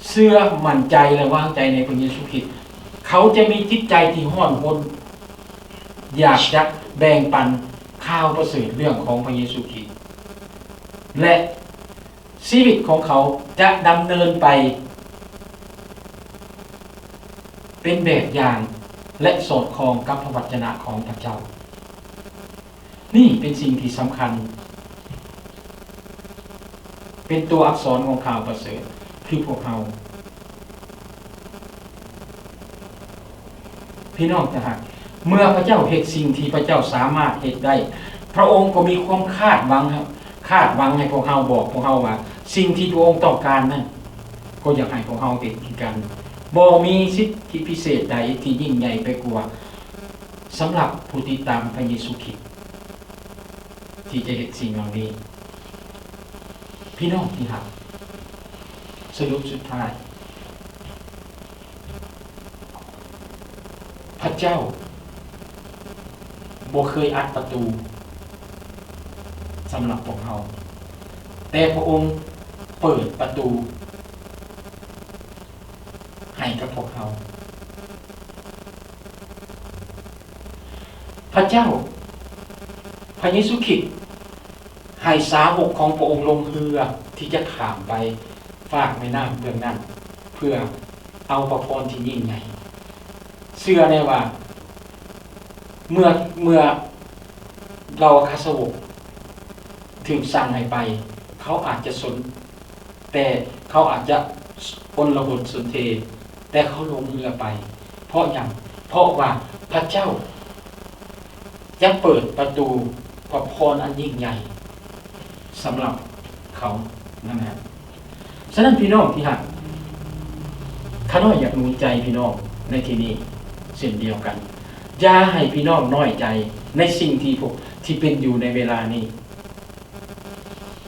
ເຊື່ອໝັ້ນໃຈ ແລະ ວາງໃຈໃນພະເຢຊູຄຣິດ, ເຂົາຈະມີຈິດໃຈທີ່ຮ້ອນຮົນ ຢາກຈະແບ່ງປັນຂ່າວປະເສີດເລື່ອງຂອງພະເຢຊູຄຣິດ ແລະ ຊີວິດຂອງເຂົາຈະດຳເນີນໄປເປັນແບບຢ່າງ ແລະ ສອດຄ່ອງກັບພະວັດຈະນະຂອງພະເຈົ້າ. ນີ້ເປັນສິ່ງທີ່ສຳຄັນ, ເປັນຕົວອັກສອນຂອງຂ່າວປະເສີດ ຄືພວກເຮົາ. ພີ່ນ້ອງທີ່ຮັກ, ເມື່ອພະເຈົ້າເຮັດສິ່ງທີ່ພະເຈົ້າສາມາດເຮັດໄດ້, ພະອົງກໍມີຄວາມຄາດຫວັງ, ຄາດຫວັງໃຫ້ພວກເຮົາ, ບອກພວກເຮົາວ່າ ສິ່ງທີ່ພະອົງຕ້ອງການນັ້ນ ກໍຢາກໃຫ້ພວກເຮົາເຮັດຄືກັນ. ບໍ່ມີສິດທິພິເສດໃດທີ່ຍິ່ງໃຫຍ່ໄປກວ່າ ສຳລັບຜູ້ຕິດຕາມພະເຢຊູຄຣິດ ທີ່ຈະເຮັດສິ່ງເຫຼົ່ານີ້. ພີ່ນ້ອງທີ່ຮັກ, ສະຫຼຸບສຸດທ້າຍ, ພະເຈົ້າບໍ່ເຄີຍອັດປະຕູສຳລັບພວກເຮົາ, ແຕ່ພະອົງເປີດປະຕູໃຫ້ກັບພວກເຮົາ. ພະເຈົ້າ, ພະເຢຊູຄຣິດໃຫ້ສາວົກຂອງພະອົງລົງເຮືອທີ່ຈະຂ້າມໄປຟາກແມ່ນ້ຳເບື້ອງນັ້ນ ເພື່ອເອົາພະພອນທີ່ຍິ່ງໃຫຍ່. ເຊື່ອແນ່ວ່າ ເມື່ອ, ເມື່ອເຫຼົ່າອັກຄະສາວົກຖືກສັ່ງໃຫ້ໄປ, ເຂົາອາດຈະສົນ ແຕ່ເຂົາອາດຈະອົນລະຫົນສົນເທ, ແຕ່ເຂົາລົງເຮືອໄປ. ເພາະຫຍັງ? ເພາະວ່າພະເຈົ້າຈະເປີດປະຕູພະພອນອັນຍິ່ງໃຫຍ່ສຳລັບເຂົານັ້ນແຫຼະ. ສະນັ້ນ ພີ່ນ້ອງທີ່ຮັກ, ຂ້ານ້ອຍຢາກໜູນໃຈພີ່ນ້ອງໃນທີ່ນີ້ ເຊັ່ນດຽວກັນ. ຢ່າໃຫ້ພີ່ນ້ອງນ້ອຍໃຈໃນສິ່ງທີ່ພວກ ທີ່ເປັນຢູ່ໃນເວລານີ້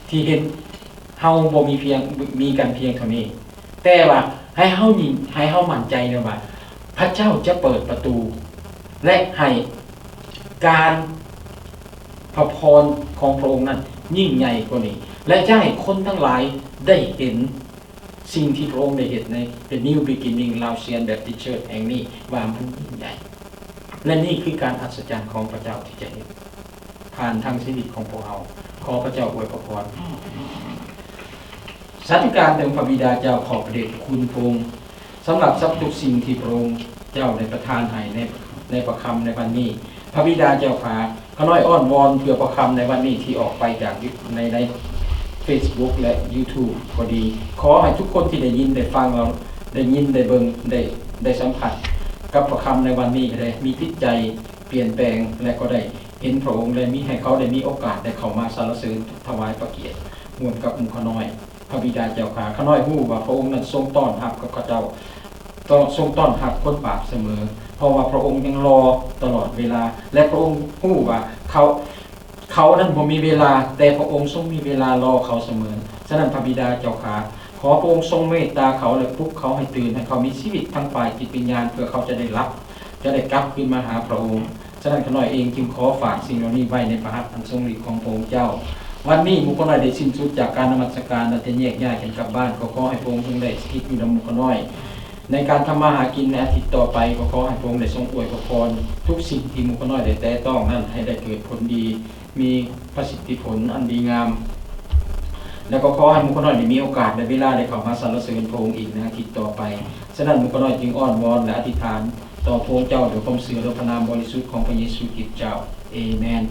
ທີ່ເຫັນເຮົາບໍ່ມີພຽງ ມີກັນພຽງເທົ່ານີ້, ແຕ່ວ່າໃຫ້ເຮົາຍິງ ໃຫ້ເຮົາໝັ້ນໃຈເລີຍວ່າ ພະເຈົ້າຈະເປີດປະຕູ ແລະ ໃຫ້ການພະພອນຂອງພະອົງນັ້ນຍິ່ງໃຫຍ່ກວ່ານີ້ ແລະ ຈະໃຫ້ຄົນທັງຫຼາຍໄດ້ເຫັນ ສິ່ງທີ່ພະອົງໄດ້ເຮັດໃນ The New Beginning Laotian Baptist Church ແຫ່ງນີ້ວ່າມັນຍິ່ງໃຫຍ່ ແລະ ນີ້ຄືການອັດສະຈັນຂອງພະເຈົ້າທີ່ຈະເຮັດຜ່ານທາງຊີວິດຂອງພວກເຮົາ. ຂໍພະເຈົ້າອວຍພະພອນ. ສາທຸການເຖິງພະບິດາເຈົ້າ, ຂອບພະເດດພະຄຸນພະອົງ ສຳລັບສັບທຸກສິ່ງທີ່ພະອົງເຈົ້າໄດ້ປະທານໃຫ້ໃນ ໃນພະຄຳໃນວັນນີ້. ພະບິດາເຈົ້າຂ້າ, ຂ້ານ້ອຍອ້ອນວອນເພື່ອພະຄຳໃນວັນນີ້ທີ່ອອກໄປຈາກ ໃນ ໃນ Facebook ແລະ YouTube ກໍດີ, ຂໍໃຫ້ທຸກຄົນທີ່ໄດ້ຍິນໄດ້ຟັງ ແລະ ໄດ້ຍິນໄດ້ເບິ່ງ ໄດ້ ໄດ້ສຳຜັດກັບພະຄຳໃນວັນນີ້ ໄດ້ມີຈິດໃຈປ່ຽນແປງ ແລະ ກໍໄດ້ເຫັນພະອົງ ແລະ ມີ ໃຫ້ເຂົາໄດ້ມີໂອກາດໄດ້ເຂົ້າມາສັນລະເສີນຖວາຍພະກຽດຮ່ວມກັບໝູ່ຂ້ານ້ອຍ. ພະບິດາເຈົ້າຂ້າ, ຂ້ານ້ອຍຮູ້ວ່າພະອົງນັ້ນຊົງຕ້ອນຮັບກັບເຂົາເຈົ້າ, ຕ້ອງ ຊົງຕ້ອນຮັບຄົນບາບສະເໝີ, ເພາະວ່າພະອົງຍັງລໍຕະຫຼອດເວລາ ແລະ ພະອົງຮູ້ວ່າເຂົາ ເຂົານັ້ນບໍ່ມີເວລາ, ແຕ່ພະອົງຊົງມີເວລາລໍເຂົາສະເໝີ. ສະນັ້ນ ພະບິດາເຈົ້າຂ້າ, ຂໍພະອົງຊົງເມດຕາເຂົາ ແລະ ປຸກເຂົາໃຫ້ຕື່ນ, ໃຫ້ເຂົາມີຊີວິດທາງຝ່າຍຈິດວິນຍານ ເພື່ອເຂົາຈະໄດ້ຫຼັບ, ຈະໄດ້ກັບຄືນມາຫາພະອົງ. ສະນັ້ນ ຂ້ານ້ອຍເອງຈຶ່ງຂໍຝາກສິ່ງເຫຼົ່ານີ້ໄວ້ໃນພະຫັດອັນຊົງລິດຂອງພະອົງເຈົ້າ. ວັນນີ້ໝູ່ຂ້ານ້ອຍໄດ້ສິ້ນສຸດຈາກການນະມັດສະການ ແລະ ຈະແຍກຍ້າຍກັນກັບບ້ານ, ກໍຂໍໃຫ້ພະອົງຊົງໄດ້ສະຖິດຢູ່ນຳໝູ່ຂ້ານ້ອຍ ໃນການທຳມາຫາກິນໃນອາທິດຕໍ່ໄປ. ກໍຂໍໃຫ້ພະອົງໄດ້ຊົງອວຍພະພອນທຸກສິ່ງທີ່ໝູ່ຂ້ານ້ອຍໄດ້ແຕະຕ້ອງນັ້ນ ໃຫ້ໄດ້ເກີດຜົນດີ, ມີປະສິດທິຜົນອັນດີງາມ ແລະ ກໍຂໍໃຫ້ໝູ່ຂ້ານ້ອຍໄດ້ມີໂອກາດ ແລະ ເວລາໄດ້ເຂົ້າມາສັນລະເສີນພະອົງອີກໃນອາທິດຕໍ່ໄປ. ສະນັ້ນ ໝູ່ຂ້ານ້ອຍຈຶ່ງອ້ອນວອນ ແລະ ອະທິຖານຕໍ່ພະອົງເຈົ້າດ້ວຍຄວາມເຊື່ອໃນພະນາມບໍລິສຸດຂອງພະເຢຊູຄຣິດເຈົ້າ. ເອເມນ.